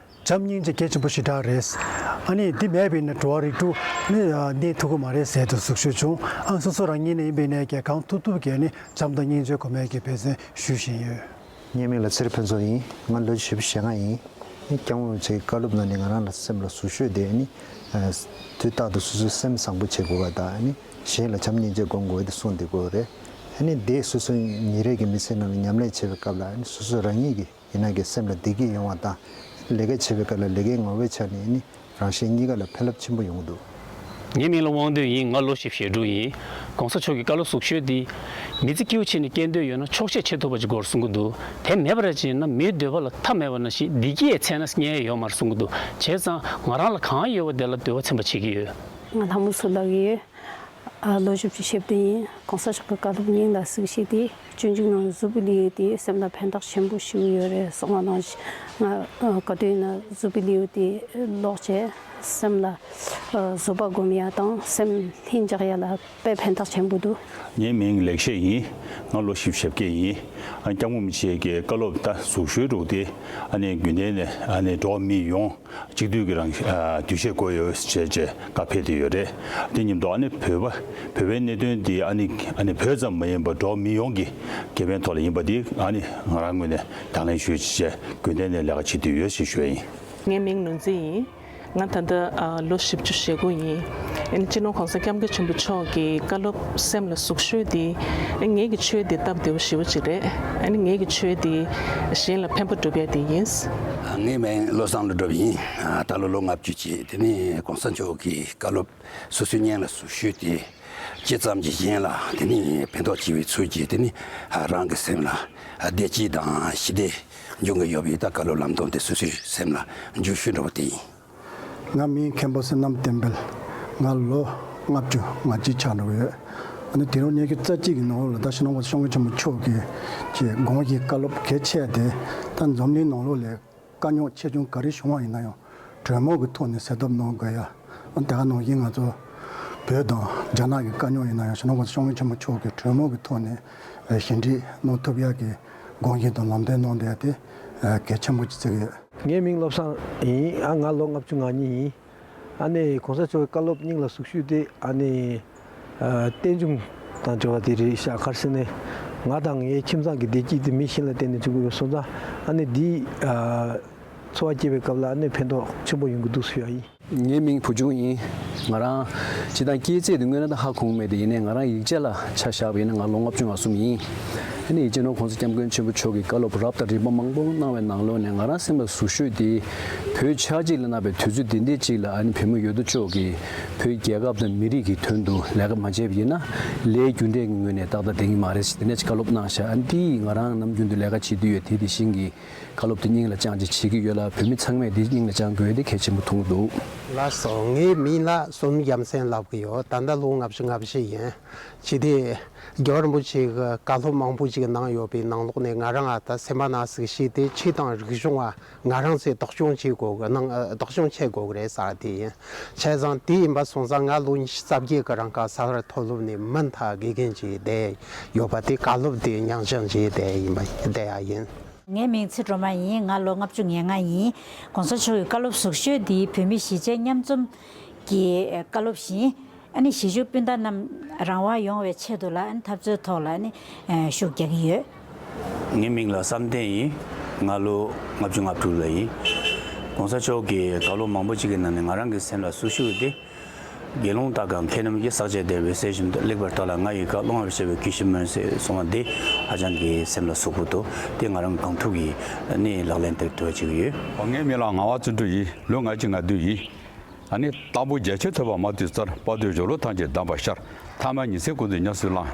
བྱམས་སྙིང་རྗེ་གལ་ཆེན་པོ་ཞེ་དྲག་རེད། ཨ་ནི་འདི་མེད་པ་ཡིན་ན་འགྲོ་བ་རིགས་དྲུག་ནི་གནས་ཐུབ་ཀྱི་མ་རེད་ཟེར་དུ་ཟུག་ཤོས་བྱུང་། ཨ་སོ་སོ་རང་ཉིད་ནས་ཡིན་པ་ཡིན་ནའི་གང་ཐུབ་ཐུབ་ཀྱིས་ནི་བྱམས་དང་སྙིང་རྗེ་སྒོམ་ཡས་ཀྱི་འབད་བརྩོན་ཞུ་བཞིན་ཡོད། ངའི་མིང་ལ་ཚེ་རིང་ཕུན་ཚོགས་ཡིན། ང་ལོ་བཞི་བཅུ་ཞེ་ལྔ་ཡིན། ཨ་ནི་སྐྱབས་མགོན་རིན་པོ་ཆེའི་བཀའ་སློབ་ནང་ནས་ང་རང་ལ་སེམས་ལ་ཟུག་ཤོས་དེ་ཨ་ནི་དུས་རྟག་ཏུ་སོ་སོའི་སེམས་བཟང་པོ་བྱེད་དགོས་པ་དང་། ཨ་ནི་གཞན་ལ་བྱམས་སྙིང་རྗེ་སྒོམ་དགོས་དེ་གསུངས་བསྡད་ཀྱི་ཡོད་རེད། ཨ་ནི་དེ་སོ་སོའི་ཉིན་རེ་གི་མི་ཚེའི་ནང་ལ་ཉམས་ལེན་བྱེད་པའི་སྐབས་ལ། ཨ་ནི་སོ་སོ་རང་ཉིད་ཀྱི་ཡིན་ན་གི་སེམས་ལ་བདེ་སྐྱིད་ཡོང་བ་དང་། ལས་ཀ་བྱེད་པའི་སྐབས་ལ་ལས་ཀའི་ངོ་བོའི་ཆ་ནས་ནི་རང་གཞན་གཉིས་ཀ་ལ་ཕན་རླབས་ཆེན་པོ་ཡོང་གི་འདུག་ངའི་མིང་ལ་དབང་འདུས་ཡིན། ང་ལོ་བཞི་བཅུ་ཞེ་དྲུག་ཡིན། གོང་ས་མཆོག་གི་བཀའ་སློབ་ཟུག་ཤོས་འདི། མི་ཚེ་སྐྱིད་པོ་བྱས་ནས་སྐྱེལ་འདོད་ཡོད་ན་ཆོག་ཤེས་བྱེད་ཐུབ་པ་ཅིག་དགོས་གསུང་གི་འདུག་དེ་མེད་པར་བྱས་ན་མིའི་འདོད་པ་ལ་མཐའ་མེད་པ་ནང་བཞིན་བདེ་སྐྱིད་ཡང་ཚད་ན་རྙེད་ཡ་ཡོད་མ་རེད་གསུང་གི་འདུག་བྱས་ཙང་ང་རང་ལ་གང་ཡོད་པ་དེ་ལ་འདོད་པ་ཚིམ་པ་བྱེད་ཀྱི་ཡོད། ང་ལྷ་མོ་སུ་ལགས་ཡིན། ཨ་ལོ་བཞི་བཅུ་ཞེ་བདུན་ཡིན། གོང་ས་མཆོག་གི་བཀའ་སློབ་སྙིང་ལ་ཟུག་ཤོས་དེ། སྤྱོད་འཇུག་ནང་གཟུགས་པོའི་ལེའུ་དེ་སེམས་ལ་ཕན་ཐོགས་ཆེན་པོ་ཞིག་ཡོད་རེད་གསུངས་པ་ནང་བཞིན། ང་ཨ་ག་དུས་ཡིན་ན་གཟུགས་པོའི་ལེའུ་དེ་ཀློག་བྱས་སེམས་ལ་ཨ་གཟུགས་པོ་སྒོམ་ཡ་དང་སེམས་ལྷིང་འཇགས་ཡ་ལ་དཔེ་ཕན་ཐོགས་ཆེན་པོ་འདུག་ངའི་མིང་ལེགས་བཤད་ཡིན། ང་ལོ་བཞི་བཅུ་ཞེ་བརྒྱད་ཡིན། ཨ་སྐྱབས་མགོན་རིན་པོ་ཆེ་གི་བཀའ་སློབ་ད་ཟུག་ཤོས་དྲུག་དེ་ཨ་ནི་རྒྱུན་ལྡན་ནས་ཨ་ནི་འགྲོ་བ་མི་ཡོངས། གཅིག་སྡུད་ཀྱི་རང་ཨ་འདུ་ཤེས་དགོས་ཡོད་ཅེས་བྱས་བཀའ་ཕེབས་བསྡད་ཡོད་རེད། དེ་མཉམ་དུ་ཨ་ནི་བོད་པ་བོད་པའི་གནད་དོན་འདི་ཨ་ནི་ཨ་ནི་བོད་ཙམ་མ་ཡིན་པར་འགྲོ་བ་མི་ཡོངས་ཀྱི་ཁེ་ཕན་ཐོག་ལ་ཡིན་པ་འདི་ཨ་ནི་ང་རང་ངོས་ནས་དང་ལེན་ཞུ་ཡས་ཅེས་རྒྱུན་ལྡན་ནས་ལས་ཀ་བྱེད་བསྡད་ཡོད་ཅེས་ཞུ་ཡ་ཡིན། ངའི་མིང་ལུང་འཛིན་ཡིན། ང་ད་ལྟ་ཨ་ལོ་བཞི་བཅུ་ཞེ་དགུ་ཡིན། ཨ་ནི་སྤྱི་ནོར་༸གོང་ས་༸སྐྱབས་མགོན་ཆེན་པོ་མཆོག་གི་བཀའ་སློབ་སེམས་ལ་ཟུག་ཤོས་འདི། ཨ་ངེད་ཀྱི་ཆོས་འདི་སྟབས་བདེ་པོ་ཞེ་པོ་ཅིག་རེད། ཨ་ནི་ངེད་ཀྱི་ཆོས་འདི་གཞན་ལ་ཕན་པ་སྒྲུབ་ཡ་དེ་ཡིན། ངའི་མིང་བློ་བཟང་བློ་གྲོས་ཡིན། ད་ལོ་ལོ་ལྔ་བཅུ་བྱས། དེ་ནས་༸གོང་ས་མཆོག་གི་བཀའ་སློབ་སོ་སོའི་སྙིང་ལ་ཟུག་ཤོས་དེ། ཅི་ཙམ་གྱིས་གཞན་ལ་དེ་ནས་ཕན་ཐོགས་ཆེ་བའི་ཚུལ་གྱིས། དེ་ནས་རང་གི་སེམས་ལ་བདེ་སྐྱིད་དང་ཞི་བདེ་འབྱུང་གི་ཡོད་པའི་ད་བཀའ་སློབ་ལམ་སྟོན་དེ་སོ་སོའི་སེམས་ལ་འཇུག་ཤོས་འདྲ་བོ་དེ་ཡིན། ང་མིང་མཁན་པོ་བསོད་ནམས་བསྟན་འཕེལ། ང་ལོ་ལྔ་བཅུ་ང་གཅིག་ཆགས་འགྲོ་གི་ཡོད། ཨ་ནི་དུས་རབས་ཉི་ཤུ་རྩ་གཅིག་གི་ནང་ལོགས་ལ་ད་སྤྱི་ནོར་༸གོང་ས་༸སྐྱབས་མགོན་ཆེན་པོ་མཆོག་གི་ཀྱི་དགོངས་ཀྱི་བཀའ་སློབ་གལ་ཆེ་དེ། ད་འཛམ་གླིང་ནང་ལོགས་ལ་དཀའ་རྙོག་ཆེ་ཆུང་ག་རེ་བྱུང་བ་ཡིན་ན་ཡང་གྲོས་མོལ་གྱི་ཐོག་ནས་སེལ་ཐབས་གནང་དགོས་ཡ། ཨ་ནི་དེ་ག་ནང་བཞིན་ང་ཚོ་བོད་དང་རྒྱ་ནག་གི་དཀའ་རྙོག་ཡིན་ན་ཡང་སྤྱི་ནོར་༸གོང་ས་༸སྐྱབས་མགོན་ཆེན་པོ་མཆོག་གི་གྲོས་མོལ་གྱི་ཐོག་ནས་ཞི་འགྲིག་གནང་ཐུབ་ཡ་གི་དགོངས་གཞི་དང་ལམ་སྟོན་གནང་བསྡད་ཡ་དེ་གལ་ཆེན་པོ་ཅིག་བརྩི་གི་ཡོད། ངའི་མིང་བློ་བཟང་ཡིན། ཨ་ང་ལོ་ལྔ་བཅུ་ང་གཉིས་ཡིན། ཨ་ནི་གོང་ས་མཆོག་གི་བཀའ་སློབ་སྙིང་ལ་ཟུག་ཤོས་དེ་ཨ་ནི་ཨ་རྟེན་འབྱུང་དང་འབྲེལ་བ་དེ་རེད་ཤག་ག་རེ་ཟེར་ན། ང་དང་ངའི་ཁྱིམ་ཚང་གི་བདེ་སྐྱིད་དེ་མི་གཞན་ལ་བརྟེན་ནས་བྱུང་གི་ཡོད་སོང་ཙང་། ཨ་ནི་འདི་ཨ་འཚོ་བ་སྐྱེལ་བའི་སྐབས་ལ་ཨ་ནི་ཕན་ཐོགས་ཆེན་པོ་ཡོང་གི་འདུག་ཟེར་ཡ་ཡིན། ངའི་མིང་བུ་ཆུང་ཡིན། ང་རང་སྤྱིར་བཏང་སྐྱེས་ཚེས་དེ་དངོས་གནས་ད་ཧ་གོ་མེད་དེ། ཡིན་ནའི་ང་རང་ཡིག་ཆ་ལ་ཆ་བཞག་པ་ཡིན་ན་ང་ལོ་ལྔ་བཅུ་ང་གསུམ་ཡིན། ཨ་ནི་སྤྱི་ནོར་གོང་ས་སྐྱབས་མགོན་ཆེན་པོ་མཆོག་གིས་བཀའ་སློབ་རབ་དང་རིམ་པ་མང་པོ་གནང་བའི་ནང་ལོགས་ནས་ང་རང་སེམས་ལ་ཟུག་ཤོས་དེ། བོད་ཆགས་འཇིག་ལ་གནས་པའི་དུས་ཚོད་འདི་འདྲའི་ཅིག་ལ་ཨ་ནི་བོད་མི་ཡོད་དོ་ཅོག་གིས་བོད་རྒྱལ་ཁབ་དང་མི་རིགས་ཀྱི་དོན་དུ་ལས་ཀ་མ་བྱས་པ་ཡིན་ན། ལས་རྒྱུ་འབྲས་ཀྱི་ངོས་ནས་ཏག་ཏག་བསྡད་ཀྱི་མ་རེད་ཟེར་དེ་འདྲ་ཅིག་བཀའ་སློབ་གནང་ཤག་ཨ་ནི་འདི་ང་རང་ནམ་རྒྱུན་དུ་ལས་ཀ་བྱེད་དུས་ཡོད་དེ་དེ་བཞིན་གྱི་བཀའ་སློབ་དེ་སྙིང་ལ་བཅངས་ཅིག་བྱེད་ཀྱི་ཡོད་ལ། བོད་མི་ཚང་མས་དེ་སྙིང་ལ་བཅངས་དགོས་དེ་གལ་ཆེན་པོ་མཐོང་གི་འདུག་ལགས་སོ། ངའི་མིང་ལ་བསོད་ནམས་རྒྱལ་མཚན་ལབ་ཀྱི་ཡོད། ད་ལྟ་ལོ་ལྔ་བཅུ་ང་བཞི་ཡིན། ཅི་སྟེ་རྒྱལ་བ་རིན་པོ་ཆེ་གི་བཀའ་སློབ་མང་པོ་ཅིག་གནང་ཡོད་པའི་ནང་ལོགས་ནས་ང་རང་ཨ་ད་སེམས་པ་ནང་ཟིག་ཤེས་ཏེ་ཆོས་དང་རིག་གཞུང་བ་ང་རང་ཚོས་བདག་སྐྱོང་བྱེད་དགོས་གི་གནང་བདག་སྐྱོང་བྱེད་དགོས་གི་རེད་ཟེར་དེ་ཡིན། བྱས་ཙང་དེ་ཡིན་པ་སོང་ཙང་ང་ལོ་ཉི་ཤུ་རྩ་བརྒྱད་གི་རིང་ག་ས་ཧར་མཐོ་སློབ་ནས་མུ་མཐུད་དགེ་རྒན་བྱས་བསྡད་ཡོད་པ་དེ་བཀའ་སློབ་དེ་མྱོང་བྱང་བྱས་བསྡད་ཡིན་པ་བསྡད་ཡ་ཡིན། ངའི་མིང་ཚེ་སྒྲོལ་མ་ཡིན། ང་ལོ་ལྔ་བཅུ་ང་ལྔ་ཡིན། གོང་ས་མཆོག་གི་བཀའ་སློབ་ཟུག་ཤོས་འདི་བོད་མི་གཞིས་བྱེས་མཉམ་འཛོམས་ཀྱི་བཀའ་སློབ་བཞིན། ཨ་ནི་གཞིས་བཞུགས་སྤུན་ཟླ་རྣམས་རང་དབང་ཡོང་བའི་ཆེད་དུ་ལ་ཨ་ནི་འཐབ་རྩོད་ཐོག་ལ་ཨ་ནི་ཤུགས་རྒྱག་གི་ཡོད། ངའི་མིང་ལ་བསམ་གཏན་ཡིན། ང་ལོ་ལྔ་བཅུ་ང་དྲུག་ལ་ཡིན། གོང་ས་མཆོག་གི་བཀའ་སློབ་མང་པོ་ཅིག་གི་ནང་ནས་ང་རང་གི་སེམས་ལ་ཟུག་ཤོས་དེ། དགེ་སློང་དག་གམ་མཁས་རྣམས་ཀྱིས། ཟག་བཅས་བདེ་བའི་ཟས་བཞིན་དུ། སླེགས་པར་བལྟ་ལ་ང་ཡི་བཀའ། སློང་བར་བྱ་བའི་གུས་ཕྱིར་སྨོན་ཟེར་གསུངས་པ་འདི་ཧ་ཅང་གི་སེམས་ལ་ཟུག་པོ་འདུག་དེ་ང་རང་གང་ཐུབ་ཀྱིས་ནི་ལག་ལེན་བསྟར་ཐུབ་པ་བྱེད་ཀྱི་ཡོད། ངའི་མིང་ལ་ངག་དབང་བརྩོན་འགྲུས་ཡིན། ལོ་ལྔ་བཅུ་ང་བདུན་ཡིན། ཨ་ནི་དང་པོ་རྒྱ་ཆེར་ཐོས་པ་མ་ཐོས་ཚར། བར་དུ་སྦྱོར་ཀློག་ཐམས་ཅད་གདམས་པར་ཤར། ཐ་མ་ཉི་ཚེ་ཀུན་ཏུ་ཉམས་སུ་བླངས།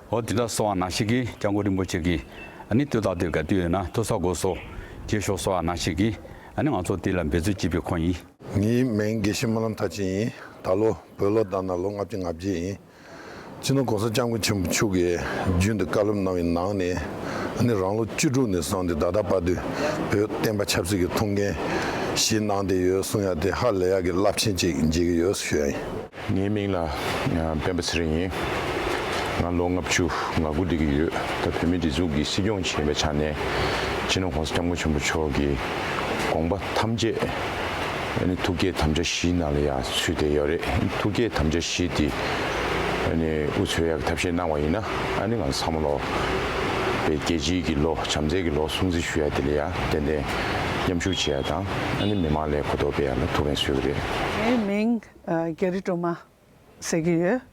འོ་དེ་འདྲ་གསུངས་པ་ནང་བཞིན་གྱིས་སྐྱབས་མགོན་རིན་པོ་ཆེ་གིས་ཨ་ནི་ལྟོས་དང་ལྟོས་དགའ་དུས་ཡོད་ན་ཐོས་ས་དགོས་སོ། རྗེས་ཤོག་གསུངས་པ་ནང་བཞིན་གྱིས་ཨ་ནི་ང་ཚོ་དེ་ལ་འབད་རྩོལ་བགྱིས་པའི་ཁོང་ཡིན། ངའི་མིང་དགེ་བཤེས་སྨོན་ལམ་མཐར་ཕྱིན་ཡིན། ད་ལོ་བོད་ལོ་ཟླ་ནང་ལོ་ལྔ་བཅུ་ང་བརྒྱད་ཡིན། སྤྱི་ནོར་གོང་ས་སྐྱབས་མགོན་ཆེན་པོ་མཆོག་གིས་རྒྱུན་དུ་བཀའ་སློབ་གནང་བའི་ནང་ནས་ཨ་ནི་རང་ལོ་བཅུ་དྲུག་ནས་བཟུང་སྟེ་ད་ལྟ་བར་དུ་བོད་བསྟན་པ་ཆབ་སྲིད་ཀྱི་ཐུགས་འགན་བཞེས་གནང་བསྡད་ཡོད་གསུང་ཡ་དེ་ཧ་ལས་ཡག་གི་རླབས་ཆེན་ཅིག་མཇལ་གྱི་ཡོད་ཞུ་ཡ་ཡིན། ངའི་མིང་ལ་ཨ་སྤེན་པ་ཚེ་རིང་ཡིན། ང་ལོ་ལྔ་བཅུ་ང་དགུ་སླེབས་ཀྱི་ཡོད། ད་བོད་མིའི་སྒྲིག་འཛུགས་ཀྱི་སྲིད་སྐྱོང་བྱས་པའི་ཆ་ནས་སྤྱི་ནོར་གོང་ས་སྐྱབས་མགོན་ཆེན་པོ་མཆོག་གི་དགོངས་པ་ཐམས་ཅད་ཨ་ནི་ཐུགས་བསྐྱེད་དམ་བཅའ་བཞིའི་ནང་ལ་ཡང་ཚུད་བསྡད་ཡོད་རེད། ཐུགས་བསྐྱེད་དམ་བཅའ་བཞི་དེ་ཨ་ནི་དབུ་འཚོགས་ཡག་གི་ཐབས་ཤེས་གནང་བ་ཡིན་ན་ཨ་ནི་ང་ཚང་མ་ལོ་རྒྱལ་སྤྱིའི་གི་ལོ་བྱམས་བརྩེ་གི་ལོ་སྲུང་བརྩི་ཞུ་ཡ་དེ་ལ་ཡང་ཏན་ཏན་མཉམ་ཞུགས་བྱེད་ཡ་དང་ཨ་ནི་མི་མང་ལ་གོ་རྟོགས་སྤེལ་ཡ་ལ་ཐུགས་ཕན་གསོས་ཀྱི་རེད། ངའི་མིང་ཨ་རྒྱ་རི་སྒྲོལ་མ། ཟེར་གྱི་ཡོད།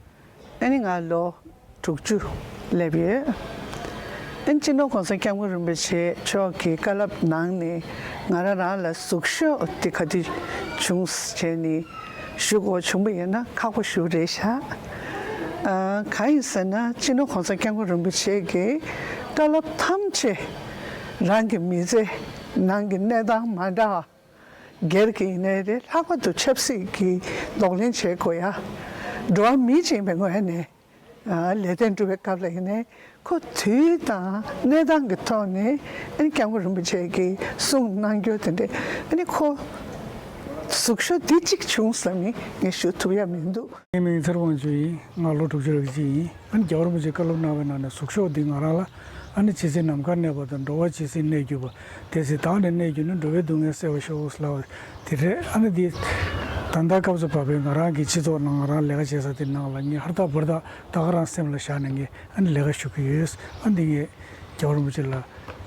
ཨ་ནི་ང་ལོ་དྲུག་ཅུ་སླེབས་ཡོད། ཨ་ནི་སྤྱི་ནོར་གོང་ས་སྐྱབས་མགོན་རིན་པོ་ཆེ་མཆོག་གི་བཀའ་སློབ་ནང་ནས་ང་རང་རང་ལ་ཟུག་ཤོས་དེ་ག་དུས་བྱུང་བྱས་ནས་ཞུ་དགོས་བྱུང་བ་ཡིན་ན་ཁག་པོ་ཞེ་པོ་རེད་ཤག་ཨ་གང་ཡིན་ཟེར་ན་སྤྱི་ནོར་གོང་ས་སྐྱབས་མགོན་རིན་པོ་ཆེ་གི་བཀའ་སློབ་ཐམས་ཅད་རང་གི་མི་ཚེ་ནང་གི་གནས་སྟངས་མ་འདྲ་བ། སྒེར་གྱི་ཡིན་ནའི་རེད། ལྷག་པར་དུ་ཆབ་སྲིད་ཀྱི་གདོང་ལེན་བྱེད་དགོས་ཡ། འགྲོ་བ་མི་ཡིན་པའི་ངོས་ནས་ཨ་ལས་དོན་སྒྲུབ་པའི་སྐབས་ལ་ཡིན་ནའི་ཁོ་དུས་དང་གནས་སྟངས་ཀྱི་ཐོག་ནས་ཨ་ནི་སྐྱབས་མགོན་རིན་པོ་ཆེ་གིས་གསུངས་གནང་རྒྱུ་དེ་འདྲས་ཨ་ནི་ཁོ་ཟུག་ཤོས་འདི་གཅིག་བྱུང་བསམ་ནས་ངས་ཞུ་ཐུབ་ཡ་མི་འདུག་ངའི་མིང་ཚེ་རིང་དབང་ཕྱུག་ཡིན། ང་ལོ་དྲུག་ཅུ་རེ་གཅིག་ཡིན། ཨ་ནི་རྒྱལ་བ་རིན་པོ་ཆེའི་བཀའ་སློབ་གནང་བའི་ནང་ནས་ཟུག་ཤོས་འདི་ང་རང་ལ་ཨ་ནི་ཇི་སྲིད་ནམ་མཁའ་གནས་པ་དང་། འགྲོ་བ་ཇི་སྲིད་གནས་གྱུར་པ། དེ་སྲིད་བདག་ནི་གནས་གྱུར་ན། འགྲོ་བའི་སྡུག་བསྔལ་སེལ་བར་ཤོག་ལབ་པ་དེ་རེད། ཨ་ནི་འདི་ད་ལྟ་སྐབས་སུ་བབས་པའི་ང་རང་གི་སྤྱི་ཚོགས་ནང་ང་རང་ལས་ཀ་བྱེད་ས་དེ་ནང་ལ་ངས་ཧར་ཐག་བར་ཐག་ད་ག་རང་སེམས་ལ་བཞག་ནས་ངས་ཨ་ནི་ལས་ཀ་ཞུ་གི་ཡོད། ཨ་འདི་ངས་རྒྱལ་བ་རིན་པོ་ཆེ་ལ་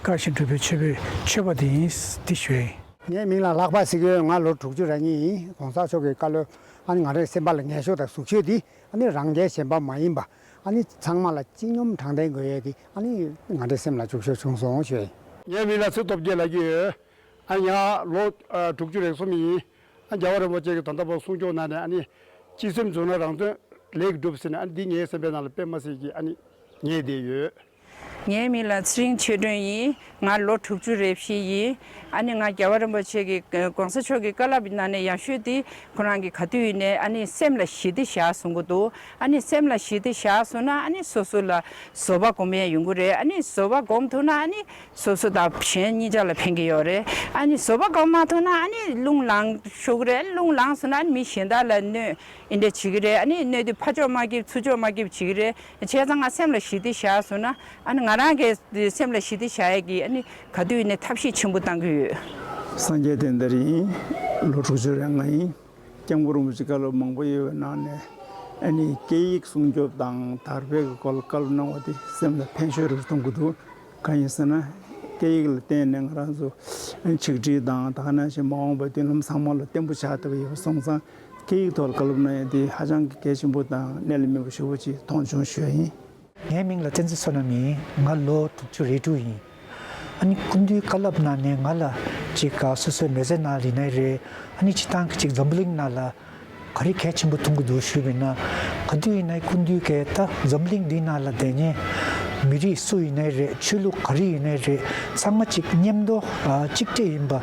བཀའ་བཞིན་སྒྲུབ་པའི་མཆོད་པའི་མཆོད་པ་དེ་ཡིན། འདི་ཞུ་ཡ་ཡིན། ངའི་མིང་ལ་ལྷག་པ་ཟེར་གྱི་ཡོད། ང་ལོ་དྲུག་ཅུ་རེ་གཉིས་ཡིན། གོང་ས་མཆོག་གི་བཀའ་སློབ་ཨ་ནི་ང་རའི་སེམས་པ་ལ་ངེས་ཤོས་དང་ཟུག་ཤོས་དེ། ཨ་ནི་རང་རྒྱལ་གཞན་དཔའ་མ་ཡིན་པ། ཨ་ནི་ཚང་མ་ལ་སྤྱི་སྙོམས་དྲང་བདེན་དགོས་ཡས་དེ་ཨ་ནི་ང་འདྲའི་སེམས་ལ་འཇུག་ཤོས་བྱུང་སོང་ཞུ་ཡ་ཡིན། ངའི་མིང་ལ་ཚེ་སྟོབས་རྒྱལ་ལབ་ཀྱི་ཡོད། ཨ་ཡ་ལོ་ཨ་དྲུག་ཅུ་རེ་གསུམ་ཡིན། ཨ་རྒྱལ་བ་རིན་པོ་ཆེ་གི་ད་ལྟ་བར་གསུང་ཆོས་ནང་ནས་ཨ་ནི་སྤྱི་སེམས་རྫུན་ན་རང་དོན་ལས་ཀྱིས་འགྲུབ་ཟེར་ནས་ཨ་ནི་འདི་ངའི་སེམས་པའི་ནང་ལ་དཔེ་མ་སྲིད་ཀྱི་ཨ་ནི་ངེས་བསྡད་ཡོད། ངའི་མིང་ལ་ཚེ་རིང་ཆོས་སྒྲོན་ཡིན། ང་ལོ་དྲུག་ཅུ་རེ་བཞི་ཡིན། ཨ་ནི་ང་རྒྱལ་བ་རིན་པོ་ཆེ་གི་གོང་ས་མཆོག་གི་བཀའ་སློབ་ནང་ནས་ཡག་ཤོས་དེ་ཁོ་རང་གིས་ག་དུས་ཡིན་ནའི་ཨ་ནི་སེམས་ལ་ཞི་བདེ་བཞག་གསུང་གི་འདུག་ཨ་ནི་སེམས་ལ་ཞི་བདེ་བཞག་སོང་ན་ཨ་ནི་སོ་སོ་ལ་བཟོད་པ་སྒོམ་ཡས་ཡོང་གི་རེད། ཨ་ནི་བཟོད་པ་སྒོམ་ཐུབ་ན་ཨ་ནི་སོ་སོ་དང་གཞན་གཉིས་ཆ་ལ་ཕན་གྱི་ཡོད་རེད། ཨ་ནི་བཟོད་པ་སྒོམ་མ་ཐུབ་ན་ཨ་ནི་རླུང་ལངས་ཤོར་གི་རེད། རླུང་ལངས་སོང་ན་ཨ་ནི་མི་གཞན་དག་ལ་གནོད་འདི་འདྲ་བྱེད་ཀྱི་རེད། ཨ་ནི་གནོད་དུས་ཕར་ཕྱོགས་མ་སྐྱིད་ཚུར་ཕྱོགས་མ་སྐྱིད་བྱེད་ཀྱི་རེད། བྱས་ཙང་ང་སེམས་ལ་ཞི་བདེ་བཞག་སོང་ན་ཨ་ནི་ང་རང་གི་སེམས་ལ་ཞི་བདེ་བཞག་ཡས་ཀྱི་ཨ་ནི་ག་དུས་ཡིན་ནའི་ཐབས་ཤེས་ཆེན་པོ་བཏང་གི་ཡོད། སངས་རྒྱས་བསྟན་དར་ཡིན། ལོ་དྲུག་ཅུ་རེ་ལྔ་ཡིན། སྐྱབས་མགོན་རིན་པོ་ཆེ་བཀའ་སློབ་མང་པོ་ཡོད་པའི་ནང་ནས་ཨ་ནི་སྐད་ཡིག་སྲུང་སྐྱོབ་དང་དར་སྤེལ་གྱི་སྐོར་ལ་བཀའ་སློབ་གནང་བ་དེ་སེམས་ལ་ཕན་ཤོས་རེ་རེ་གཏོང་གི་འདུག་གང་ཡིན་ཟེར་ན། སྐད་ཡིག་ལ་བརྟེན་ནས་ང་རང་ཚོ་ཆིག་སྒྲིལ་དང་། ད་ག་ནང་བཞིན་མ་འོངས་པའི་མདུན་ལམ་ཚང་མ་ལ་བརྟན་པོ་ཆགས་ཐུབ་ཀྱི་ཡོད་པ་སོང་ཙང་། སྐད་ཡིག་ཐོག་ལ་བཀའ་སློབ་གནང་ཡ་དེ་ཧ་ཅང་གི་གལ་ཆེན་པོ་དང་གནད་ལ་སྨིན་པ་ཞེ་པོ་ཅིག་མཐོང་བྱུང་ཞུ་ཡ་ཡིན། ངའི་མིང་ལ་བསྟན་འཛིན་བསོད་ནམས་ཡིན། ང་ལོ་དྲུག་ཅུ་རེ་དྲུག་ཡིན། ཨ་ནི་སྐུ་མདུན་བཀའ་སློབ་གནང་ནས་ང་ལ་ཅིག་ག་སོ་སོའི་མི་ཚེ་ནང་ལ་ཡིན་ནའི་རེད། ཨ་ནི་སྤྱི་བཏང་གི་ཅིག་འཛམ་བུ་གླིང་ནང་ལ་ག་རེ་གལ་ཆེན་པོ་མཐོང་གི་འདུག་ཞུས་པ་ཡིན་ན། ག་དུས་ཡིན་ནའི་སྐུ་མདུན་གྱིས་ད་འཛམ་བུ་གླིང་འདིའི་ནང་ལ་བསྡད་མཁན་མི་རིགས་སུ་ཡིན་ནའི་རེད། ཆོས་ལུགས་ག་རེ་ཡིན་ནའི་རེད། ཚང་མ་ཅིག་མཉམ་དུ་ཨ་གཅིག་སྒྲིལ་ཡིན་པ་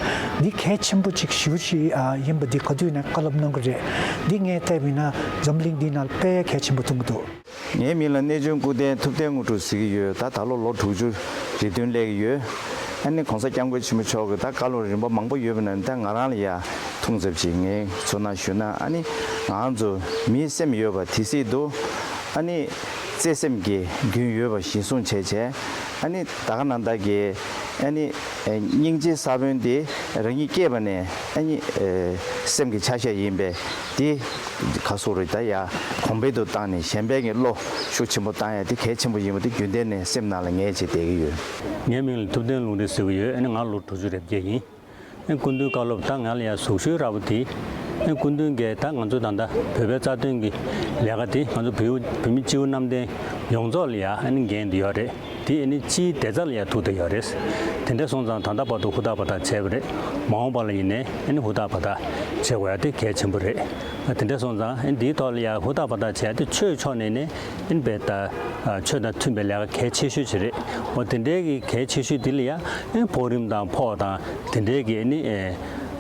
འདི་གལ་ཆེན་པོ་ཅིག་ཞེ་པོ་ཅིག་ཨ་ཡིན་པ་འདི་ག་དུས་ཡིན་ནའི་བཀའ་སློབ་གནང་གི་རེད། འདི་ངས་བལྟས་པ་ཡིན་ན་འཛམ་བུ་གླིང་འདིའི་ནང་ལ་དཔེ་གལ་ཆེན་པོ་མཐོང་གི་འདུག་ངའི་མིང་ལ་གནས་ཆུང་སྐུ་བསྟན་ཐུབ་བསྟན་དངོས་གྲུབ་ཟེར་གྱི་ཡོད། ད་ད་ལོ་ལོ་དྲུག་ཅུ་རེ་བདུན་སླེབས་ཀྱི་ཡོད། ཨ་ནི་༸གོང་ས་༸སྐྱབས་མགོན་ཆེན་པོ་མཆོག་གི་ད་བཀའ་སློབ་རིམ་པ་མང་པོ་ཡོད་པ་ན། ད་ང་རང་ལ་ཡ་ཐུགས་འཚབ་ཅིག་ངས་ཚུར་གནང་ཞུས་ན། ཨ་ནི་ང་ཚོ་མིའི་སེམས་ཡོད་པ་དེ་སྲིད་དུ། ཨ་ནི་བརྩེ་སེམས་ཀྱི་རྒྱུན་ཡོད་པ་གཞིར་བཟུང་བྱས་བྱས། ཨ་ནི་ད་ག་ནང་བཞིན་གྱི་ཨ་ནི་སྙིང་རྗེའི་ས་བོན་དེ་རང་ཉིད་སྐྱེས་པ་ནས་ཨ་ནི་སེམས་ཀྱི་ཆ་ཤས་ཡིན་པས། དེ་ག་སོགས་རེད། ད་ཡ་གོང་འཕེལ་དུ་བཏང་ནས་གཞན་ཕན་གྱི་བློ་ཤུགས་ཆེན་པོ་བཏང་ཡ་དེ་གལ་ཆེན་པོ་ཡིན་པ་དེ་རྒྱུན་ལྡན་ནས་སེམས་ནང་ལ་ངེས་བྱས་བསྡད་ཀྱི་ཡོད། ངའི་མིང་ལ་ཐུབ་བསྟན་ལུང་རིགས་ཟེར་གྱི་ཡོད། ཨ་ནི་ང་ལོ་དྲུག་ཅུ་རེ་བརྒྱད་ཡིན། ཨ་ནི་སྐུ་མདུན་བཀའ་སློབ་ད་ང་ལ་ཡ་ཟུག་ཤུལ་རག་པ་དེ། ཨ་ནི་སྐུ་མདུན་གྱིས་ད་ང་ཚོ་ད་ལྟ་བོད་པའི་རྩ་དོན་གྱི་ལས་ཀ་དེ་ང་ཚོ་བོད་བོད་མི་སྤྱི་བོ་གནམ་བསྟན་ཡོངས་རྫོགས་ལ་ཡ་ཨ་ནི་འགན་དེ་ཡོད་རེད། དེ་ཨ་ནི་སྤྱིའི་བདེ་རྩ་ལ་ཡ་ཐུག་བསྡད་ཡོད་རེད། དེ་འདྲ་སོང་ཙང་ད་ལྟ་བར་དུ་ཧུར་ཐག་འབད་ཐག་བྱས་པ་རེད། མ་འོངས་པ་ལ་ཡིན་ནའི་ཨ་ནི་ཧུར་ཐག་འབད་ཐག་བྱེད་དགོས་ཡ་དེ་གལ་ཆེན་པོ་རེད། ཨ་དེ་འདྲ་སོང་ཙང་ཨ་ནི་འདིའི་ཐོག་ལ་ཡ་ཧུར་ཐག་འབད་ཐག་བྱས་ཏེ་ཆོས་ཕྱོགས་ནས་ནས་ཨ་ནི་བས་ད་ཆོས་དང་མཐུན་པའི་ལས་ཀ་གལ་ཆེ་ཤོས་ཅིག་རེད། འོ་དེ་འདྲའི་གི་གལ་ཆེ་ཤོས་འདི་ལ་ཡ་ཨ་ནི་ཕོགས་རིམ་དང་ཕོགས་དང་དེ་འདྲའི་གི་ཨ་ནི་ཨ་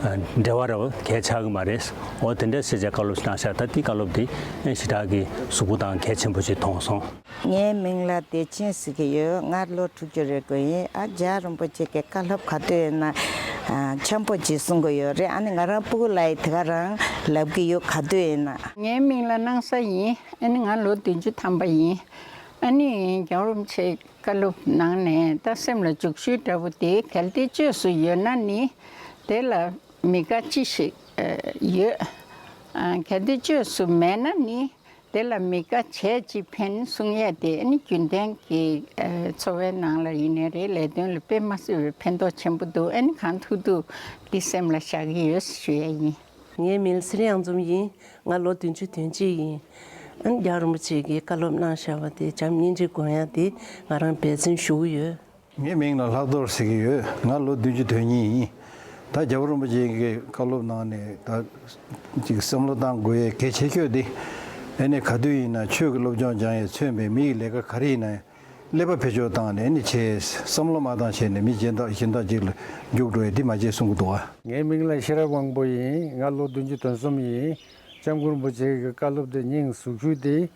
འབྲེལ་བ་རེད་པ། གལ་ཆགས་ཀྱི་མ་རེད། འོ་དེ་འདྲ་ཟེར་བྱས་བཀའ་སློབ་གནང་ཤག་ད་འདི་བཀའ་སློབ་འདི་ཨ་ནི་ཞེ་དྲག་གི་གཟུགས་པོ་དང་གལ་ཆེན་པོ་ཞིག་མཐོང་སོང་། ངའི་མིང་ལ་བདེ་ཆེན་ཟེར་གྱི་ཡོད། ང་ལོ་དྲུག་ཅུ་རེ་དགུ་ཡིན། ཨ་རྒྱལ་བ་རིན་པོ་ཆེ་གི་བཀའ་སློབ་ག་དུས་ཡིན་ན་ཨ་འཆམ་པོ་ཅིག་གསུང་གི་ཡོད་རེད། ཨ་ནི་ང་རང་སྤུ་གུ་ལ་ཡི་དེ་ག་རང་ལབ་ཀྱི་ཡོད། ག་དུས་ཡིན་ན། ངའི་མིང་ལ་སྣང་ས་ཡིན། ཨ་ནི་ང་ལོ་བདུན་ཅུ་ཐམ་པ་ཡིན། ཨ་ནི་རྒྱལ་བ་རིན་པོ་ཆེ་བཀའ་སློབ་གནང་ནས་ད་སེམས་ལ་འཇུག་ཤུལ་འདྲ་པོ་དེ། གལ་ཏེ་བཅོས་སུ་ཡོད་ན་ནི་དེ་ལ་མི་དགའ་ཅི་ཞིག་ཨ་ཡོད། ཨ་གལ་ཏེ་བཅོས་སུ་མེད་ན་ནི་དེ་ལ་མི་དགའ་བྱས་ཅི་ཕན་གསུང་ཡས་དེ། ཨ་ནི་རྒྱུན་ལྡན་གྱི་ཨ་འཚོ་བའི་ནང་ལ་ཡིན་ནའི་རེད། ལས་དོན་ལ་དཔེ་མ་སྲིད་པའི་ཕན་ཐོགས་ཆེན་པོ་འདུག་ཨ་ནི་གང་ཐུབ་ཐུབ་འདི་སེམས་ལ་བཞག་གི་ཡོད་ཞུ་ཡས་ཡིན། ངའི་མིང་ཚེ་རིང་དབྱངས་འཛོམས་ཡིན། ང་ལོ་བདུན་ཅུ་དོན་གཅིག་ཡིན། ཨ་ནི་རྒྱལ་བ་རིན་པོ་ཆེ་གིས་བཀའ་སློབ་གནང་བཞག་པ་དེ་བྱམས་སྙིང་རྗེ་སྒོམ་ཡ་དེ་ང་རང་འབད་བརྩོན་ཞུ་གི་ཡོད། ངའི་མིང་ལ་ལྷག་རྡོར་ཟེར་གྱི་ཡོད། ང་ལོ་བདུན་ཅུ་དོན་གཉིས་ཡིན། ད་རྒྱལ་བ་རིན་པོ་ཆེ་གིས་བཀའ་སློབ་གནང་ནས་ད་ཅིག་བསམ་བློ་བཏང་དགོས་ཡས་གལ་ཆེ་ཤོས་དེ། ཨ་ནི་ག་དུས་ཡིན་ན་ཆོས་ཀྱི་སློབ་སྦྱོང་སྦྱང་ཡས་མཚོན་པའི་མི་ཡི་ལས་ཀ་ག་རེ་ཡིན་ན་ཀླད་པ་བེད་སྤྱོད་བཏང་ནས་ཨ་ནི་བྱས། བསམ་བློ་མ་བཏང་བྱས་ནས་མི་གཞན་དག་གཞན་དག་ཅིག་ལ་རྒྱུགས་འགྲོ་ཡས་འདི་མ་བྱེད་གསུང་གི་འདུག་ཨ། ངའི་མིང་ལ་ཤེས་རབ་དབང་པོ་ཡིན། ང་ལོ་བདུན་ཅུ་དོན་གསུམ་ཡིན། སྐྱབས་མགོན་རིན་པོ་ཆེ་གི་བཀའ་སློབ་དེ་སྙིང་ཟུག་ཤུལ་དེ་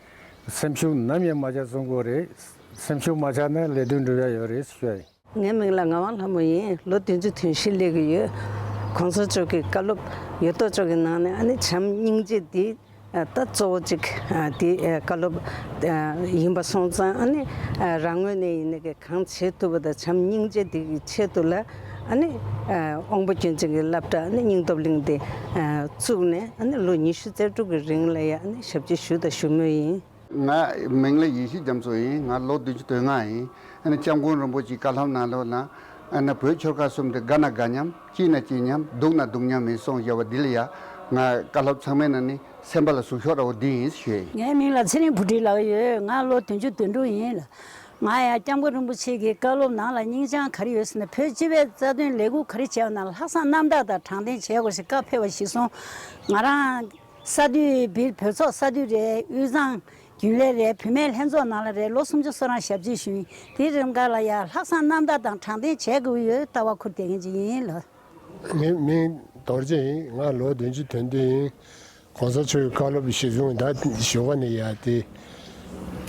སེམས་ཤུགས་ནམ་ཡང་མ་ཆག་གསུང་དགོས་རེད། སེམས་ཤུགས་མ་ཆག་ན་ལས་དོན་འགྲུབ་ཡ་ཡོད་རེད་ཞུ་ཡ་ཡིན། ངའི་མིང་ལ་ངག་དབང་ལྷ་མོ་ཡིན། ལོ་བདུན་ཅུ་དོན་བཞི་སླེབས་ཀྱི་ཡོད། གོང་ས་མཆོག་གི་བཀའ་སློབ་ཡོད་དོ་ཅོག་གི་ནང་ནས་ཨ་ནི་བྱམས་སྙིང་རྗེ་འདི་ད་གཙོ་བོ་གཅིག་འདི་བཀའ་སློབ་ཡིན་པ་སོང་ཙང་། ཨ་ནི་རང་ངོས་ནས་ཡིན་ནའི་གང་བྱེད་ཐུབ་པ་དང་བྱམས་སྙིང་རྗེ་འདི་གི་ཆེད་དུ་ལ་ཨ་ནི་དབང་པོ་སྐྱོན་ཅན་གྱི་སློབ་གྲྭ་ཨ་ནི་སྙིང་སྟོབས་གླིང་འདི་བཙུགས་ནས་ཨ་ནི་ལོ་ཉི་ཤུ་རྩ་དྲུག་གི་རིང་ལ་ཡ་ཨ་ནི་ཞབས་ཕྱི་ཞུས་དང་ཞུ་མུས་ཡིན། ང་མིང་ལ་ཡེ་ཤེས་རྒྱ་མཚོ་ཡིན། ང་ལོ་བདུན་ཅུ་དོན་ལྔ་ཡིན། ཨ་ནི་སྐྱབས་མགོན་རིན་པོ་ཆེའི་བཀའ་སློབ་ནང་ལོགས་ན། ཨ་ནི་བོད་ཆོལ་ཁ་གསུམ་དེ་དགའ་ན་དགའ་མཉམ། སྐྱིད་ན་སྐྱིད་མཉམ། སྡུག་ན་སྡུག་མཉམ་ཡིན་གསུངས་བཞག་པ་འདི་ལ་ཡ་ང་བཀའ་སློབ་ཚང་མའི་ནང་ནས་སེམས་པ་ལ་ཟུག་ཤོས་འདྲ་བོ་འདི་ཡིན་ཞུ་ཡ་ཡིན། ངའི་མིང་ལ་ཚེ་རིང་བུ་ཁྲིད་ལབ་ཡོད། ང་ལོ་བདུན་ཅུ་དོན་དྲུག་ཡིན་ལ། ང་ཡང་སྐྱབས་མགོན་རིན་པོ་ཆེ་གི་བཀའ་སློབ་ནང་ལ་སྙིང་བཅངས་ག་རེ་ཡོད་ཟེར་ན། བོད་སྤྱི་པའི་རྩ་དོན་ལས་འགུལ་ག་རེ་བྱས་པ་ན་ལྷག་བསམ་རྣམ་དག་དང་དྲང་བདེན་བྱེད་དགོས་ཞེས་བཀའ་ཕེབས་པ་གཞིར་བཟུང་། ང་རང་གསར་འདུས་བི་བོད་ཚོགས་གསར་འདུས་རེད། དབུས་གཙང་རྒྱུན་ལས་རེད། བུད་མེད་ལྷན་ཚོགས་ནང་ལ་རེད། ལོ་སུམ་ཅུ་སོ་གྲངས་ཞབས་ཕྱི་ཞུས་ཡིན། དེའི་རིང་ག་ལ་ཡ་ལྷག་བསམ་རྣམ་དག་དང་དྲང་བདེན་བྱེད་དགོས་ཡོད་ལྟ་བ་འཁུར་བསྡད་མཁན་ཅིག་ཡིན་ལ། ངའི་མིང་རྡོ་རྗེ་ཡིན། ང་ལོ་བདུན་ཅུ་དོན་བདུན་ཡིན། གོང་ས་མཆོག་གི་བཀའ་སློབ་གཞིར་བཟུང་ད་ཞོགས་ཀ་ནས་ཡ་དེ་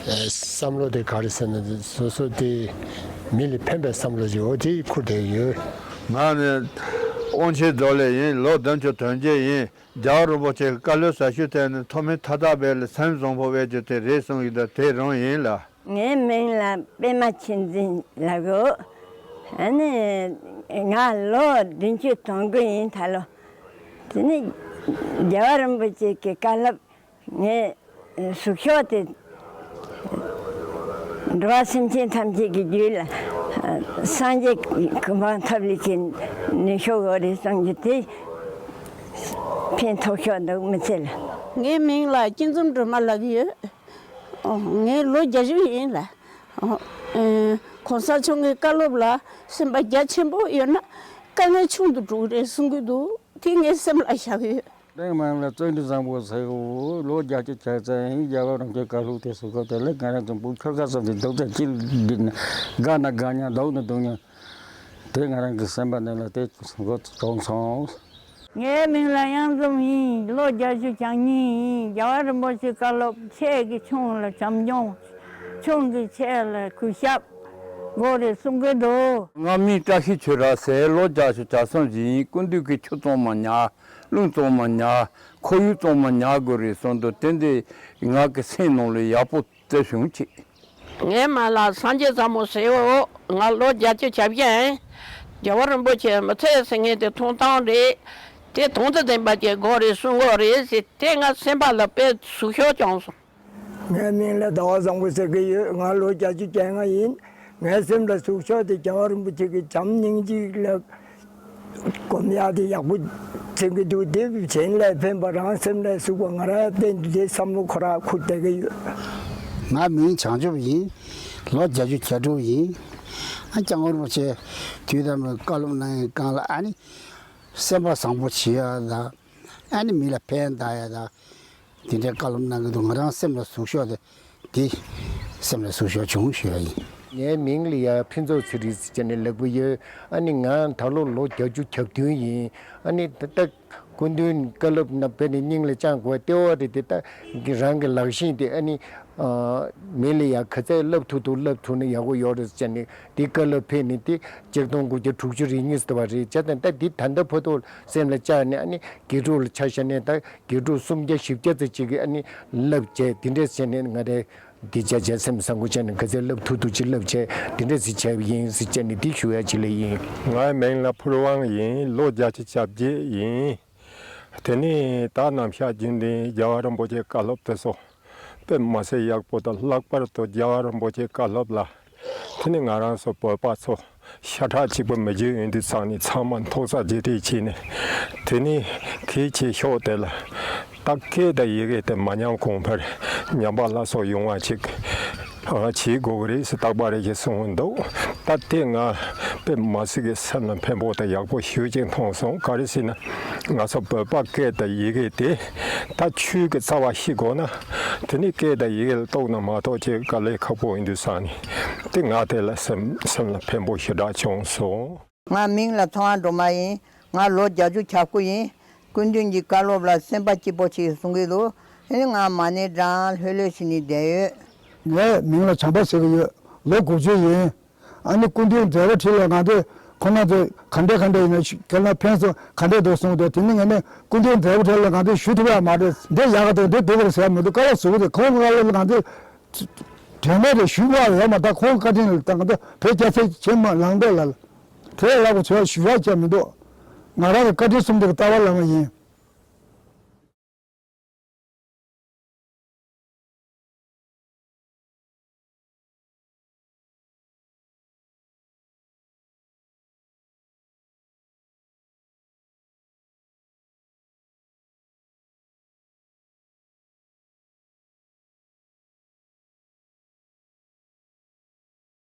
བསམ་བློ་དེ་ག་རེ་ཟེར་ན། སོ་སོ་དེ་མི་ལ་ཕན་པའི་བསམ་བློ་ཅིག་འོ་དེ་འཁུར་བསྡད་ཡོད། ང་ནི་དབང་ཆེན་རྫོང་ལས་ཡིན། ལོ་བདུན་ཅུ་དོན་བརྒྱད་ཡིན། རྒྱལ་བ་རིན་པོ་ཆེ་གི་བཀའ་སློབ་ཟབ་ཤོས་དེ་ནི་ཐོག་མའི་མཐའ་དག་པའི་ལ་སེམས་བཟང་པོ་བས་ཀྱི་དེ་རེད་གསུང་གི་འདུག་དེ་རང་ཡིན་ལ། ངའི་མིང་ལ་པད་མ་ཆོས་འཛིན་ལབ་ཡོད། ཨ་ནི་ང་ལོ་བདུན་ཅུ་དོན་དགུ་ཡིན་ད་ལོ། དེ་ནི་ རྒྱལ་བ་རིན་པོ་ཆེ་གི་བཀའ་སློབ་ངས་གཟིགས་ཤོག་དེ། འགྲོ་བ་སེམས་ཅན་ཐམས་ཅད་ཀྱི་རྒྱུད་ལ་སངས་རྒྱས་ཀྱི་གོ་འཕང་ཐོབ་ལེ་ཀྱི་ནུས་ཤུགས་ཡོད་རེད་བསམ་རྒྱུ་དེ་ཕན་ཐོགས་ཤོག་འདུག་མི་ཚེ་ལ། ངའི་མིང་ལ་སྐྱིད་འཛོམས་སྒྲོལ་མ་ལབ་ཀྱི་ཡོད། ཨོ། ངའི་ལོ་བརྒྱད་ཅུ་ཡིན་ལ། ཨོ། ཨེ། གོང་ས་མཆོག་གི་བཀའ་སློབ་ལ་སེམས་པ་རྒྱ་ཆེན་པོ་ཡོད་ན་དཀའ་ངལ་ཆུང་དུ་འགྲོ་གི་རེད་གསུང་གི་འདུག་དེ་ངའི་སེམས་ལ་བཞག་ཡོད། ལན་མང་ལ་བརྩོན་འགྲུས་བཟང་པོ་ཟེར་འོ། ལོ་བརྒྱད་ཅུ་ཆགས་ཚར་ཡིན། རྒྱལ་བ་རིན་པོ་ཆེའི་བཀའ་སློབ་དེ་གཟིགས་སྐབས་དེ་ལ་ང་རང་ཚོ་བུ་ཁྱོ་ག་ཙམ་དེ་སྡུག་ཚ་ཅི་འདི་ན་དགའ་ན་དགའ་མྱང་སྡུག་ན་སྡུག་མྱང་དེ་ང་རང་གི་སེམས་པ་ནང་ལ་དེ་གཟིགས་སྐབས་བྱུང་སོང་། ངའི་མིང་ལ་གཡང་འཛོམས་ཡིན། ལོ་བརྒྱད་ཅུ་གྱ་གཉིས་ཡིན། རྒྱལ་བ་རིན་པོ་ཆེའི་བཀའ་སློབ་ཆེ་གི་ཆུང་ལ་བྱམས་སྐྱོང་། ཆུང་གི་ཆེ་ལ་གུས་ཞབས་དགོས་རེད་གསུང་གི་འདུག་ང་མིང་བཀྲ་ཤིས་ཆོས་གྲགས་ཟེར། ལོ་བརྒྱད་ཅུ་གྱ་གསུམ་ཡིན། སྐུ་མདུན་གྱིས་ཆུ་གཙང་མ་ཉར། རླུང་གཙང་མ་ཉར། ཁོར་ཡུག་གཙང་མ་ཉར་དགོས་རེད་གསུངས་འདུག་དེ་འདི་ང་གི་སེམས་ནང་ལ་ཡག་པོ་བརྩི་བྱུང་ཅིག་ངའི་མིང་ལ་སངས་རྒྱས་བཟང་མོ་ཟེར་འོ། ང་ལོ་བརྒྱད་ཅུ་གྱ་བརྒྱད་ཡིན། རྒྱལ་བ་རིན་པོ་ཆེ་མི་ཚེ་ཟེར་མཁན་དེ་ཐོང་ཐང་རེད། དེ་དོན་དང་ལྡན་པ་ཅིག་དགོས་རེད་གསུང་གི་རེད་ཟེར་དེ་ང་སེམས་པ་ལ་དཔེ་ཟུག་ཤོས་བྱུང་སོང་། ངའི་མིང་ལ་ཟླ་བ་བཟང་པོ་ཟེར་གི་ཡོད། ང་ལོ་བརྒྱད་ཅུ་གྱ་ལྔ་ཡིན། ངའི་སེམས་ལ་ཟུག་ཤོས་དེ་རྒྱལ་བ་རིན་པོ་ཆེ་གི་བྱམས་སྙིང་རྗེ་ལ་སྒོམ་ཡག་དེ་ཡག་པོ་བྱེད་ཀྱི་འདུག་དེ་གཞན་ལ་ཕན་པ་རང་སེམས་ལ་ཟུག་པ་ང་རང་བསྟན་དེ་བསམ་བློ་ཁོ་རང་འཁོར་བསྡད་ཀྱི་ཡོད། ང་མིང་བྱང་ཆུབ་ཡིན། ལོ་བརྒྱད་ཅུ་གྱ་དྲུག་ཡིན། ཨ་སྐྱབས་མགོན་རིན་པོ་ཆེ་དུས་དམ་པའི་བཀའ་སློབ་གནང་བའི་སྒང་ལ་ཨ་ནི་སེམས་པ་བཟང་པོ་བྱེད་ཡག་དང་། ཨ་ནི་མི་ལ་ཕན་བཏགས་ཡག་དང་། དེ་འདྲའི་བཀའ་སློབ་གནང་གི་འདུག་ང་རང་སེམས་ལ་ཟུག་ཤོས་དེ་དེ་སེམས་ལ་ཟུག་ཤོས་བྱུང་ཞུ་ཡ་ཡིན། ངའི་མིང་ལ་ཡ་ཕུན་ཚོགས་ཚེ་རིང་ཟེར་བྱས་ནས་ལབ་ཀྱི་ཡོད། ཨ་ནི་ང་ད་ལོ་ལོ་བརྒྱད་ཅུ་གྱ་བདུན་ཡིན། ཨ་ནི་ད་ལྟ་སྐུ་མདུན་བཀའ་སློབ་ན་དཔེ་ནི་སྙིང་ལ་བཅངས་དགོས་ལྟེ་བ་རེད་དེ། ད་རང་གི་ལག་ཤེས་དེ་ཨ་ནི་མི་ལ་ཡ་ག་ཚད་བསླབ་ཐུབ་ཐུབ་བསླབ་ཐུབ་ན་ཡག་པོ་ཡོད་རེད་ཟེར་ནས་དེ་བཀའ་སློབ་ཕེབས་ནས་དེ་ཆིག་སྟོང་དགུ་བརྒྱ་དྲུག་ཅུ་རེ་གཉིས་ཟེར་བ་རེད། བྱས་ཙང་ད་དེ་ད་ལྟ་བར་དུ་སེམས་ལ་བཅངས་ནས་ཨ་ནི་དགེ་ཕྲུག་ལ་ཆ་བཞག་ནས་ད་དགེ་ཕྲུག་སུམ་བརྒྱ་བཞི་བརྒྱ་ཙམ་ཅིག་གིས་ཨ་ནི་བསླབ་བྱས་དེ་འདྲས་བྱས་ནས་ང་རེ་འདི་བྱས་བྱས་སེམས་བཟང་པོ་བྱས་ནས་ག་ཚད་བསླབ་ཐུབ་ཐུབ་ཅིག་བསླབ་བྱས་དེ་འདྲས་ཅིག་བྱས་པ་ཡིན་ཟེར་བྱས་ནས་འདི་ཞུ་ཡ་ཅིག་ལས་ཡིན། ང་མིང་ལ་ཕུར་དབང་ཡིན། ལོ་བརྒྱད་ཅུ་གྱ་བརྒྱད་ཡིན། དེ་ནས་ད་ནམ་ཞག་རྒྱུན་ལྡན་རྒྱལ་བ་རིན་པོ་ཆེའི་བཀའ་སློབ་དེ་ཚོ་དཔེ་མ་སྲིད་ཡག་པོ་དང་། ལྷག་པར་དུ་རྒྱལ་བ་རིན་པོ་ཆེའི་བཀའ་སློབ་ལ་དེ་ནས་ང་རང་ཚོ་བོད་པ་ཚོ་ཤ་ཁྲག་གཅིག་པ་མི་བརྗེད་ཡོང་དུས་ཙང་ནས་ཚང་མ་ཐོག་ས་རྗེས་དྲན་བྱས་ནས། དེ་ནས་གལ་ཆེ་ཤོས་དེ་ལ་ད་སྐད་དང་ཡི་གེ་དེ་མ་ཉམས་གོང་འཕེལ་ཉམས་པ་སླར་གསོ་ཡོང་བ་ཅིག་བྱེད་དགོས་ཀྱི་རེད་ཟེར་རྟག་པར་རེ་ཞིག་གསུངས་འདུག་ད་དེ་ང་དཔེ་མ་སྲིད་ཀྱི་སེམས་ལ་ཕན་པོ་དང་ཡག་པོ་ཞེ་ཅིག་མཐོང་སོང་། ག་རེ་ཟེར་ན་ང་ཚོ་བོད་པ་སྐད་དང་ཡི་གེ་དེ་ད་ཆོས་ཀྱི་རྩ་བ་ཤེས་དགོས་ན། དེ་ནི་སྐད་དང་ཡི་གེ་ལ་གཏུགས་ན་མ་གཏོགས་ཅིག་དཀའ་ལས་ཁག་པོ་ཡིན་དུས་ཙང་ནས་དེ་ང་དེ་ལ་སེམས་སེམས་ལ་ཕན་པོ་ཞེ་དྲག་བྱུང་སོང་། ང་མིང་ལ་ཚེ་དབང་སྒྲོལ་མ་ཡིན། ང་ལོ་བརྒྱད་ཅུ་གྱ་དགུ་ཡིན། སྐུ་མདུན་གྱི་བཀའ་སློབ་ལ་སེམས་པ་སྐྱིད་པོ་བྱེད་གསུང་གི་འདུག་དེ་ནི་ང་མ་ཎི་བགྲང་ལྷོད་ལྷོད་བྱས་ནས་བསྡད་ཡོད། ངའི་མིང་ལ་བྱམས་པ་ཟེར་གྱི་ཡོད། ལོ་དགུ་བཅུ་ཡིན། ཨ་ནི་སྐུ་མདུན་མཛད་པ་ཁྲིད་ལ་ང་ཚོས་ཁོང་རྣམ་ཚོས་ག་འདྲས་ག་འདྲས་ཡིན་ན་ཁྱེད་རང་ཕན་སོང་། ག་འདྲས་འདུག་གསུངས་ཏེ། དེ་ནི་ངས་ནི་སྐུ་མདུན་མཛད་པ་ཁྲིད་ལ་ང་ཚོས་ཞུ་ཐུབ་ཡ་མ་རེད། འདི་ཡག་ག་འདུག་འདི་སྡུག་ག་རེད་ཟེར་ཡ་མི་འདུག་བཀའ་སློབ་ཟུར་དེ་ཁོང་བཀའ་སློབ་ལ་ང་ཚོས་དོན་མེད་རེ་ཞུ་དགོས་ཡོད་མ་རེད། ད་ཁོང་བཀའ་དྲིན་ལ་ད་ང་ཚོ་བོད་རྒྱལ་སྲས་ཆེན་མོ་ལངས་འདུག་ལ། དེ་ལ་ཡག་པོ་བྱས་ཞུ་ཡ་ཅིག་མི་འདུག་ང་རང་གི་བཀའ་དྲིན་གསུམ་ལྡན་གྱི་ལྟ་བ་བླ་མ་ཡིན།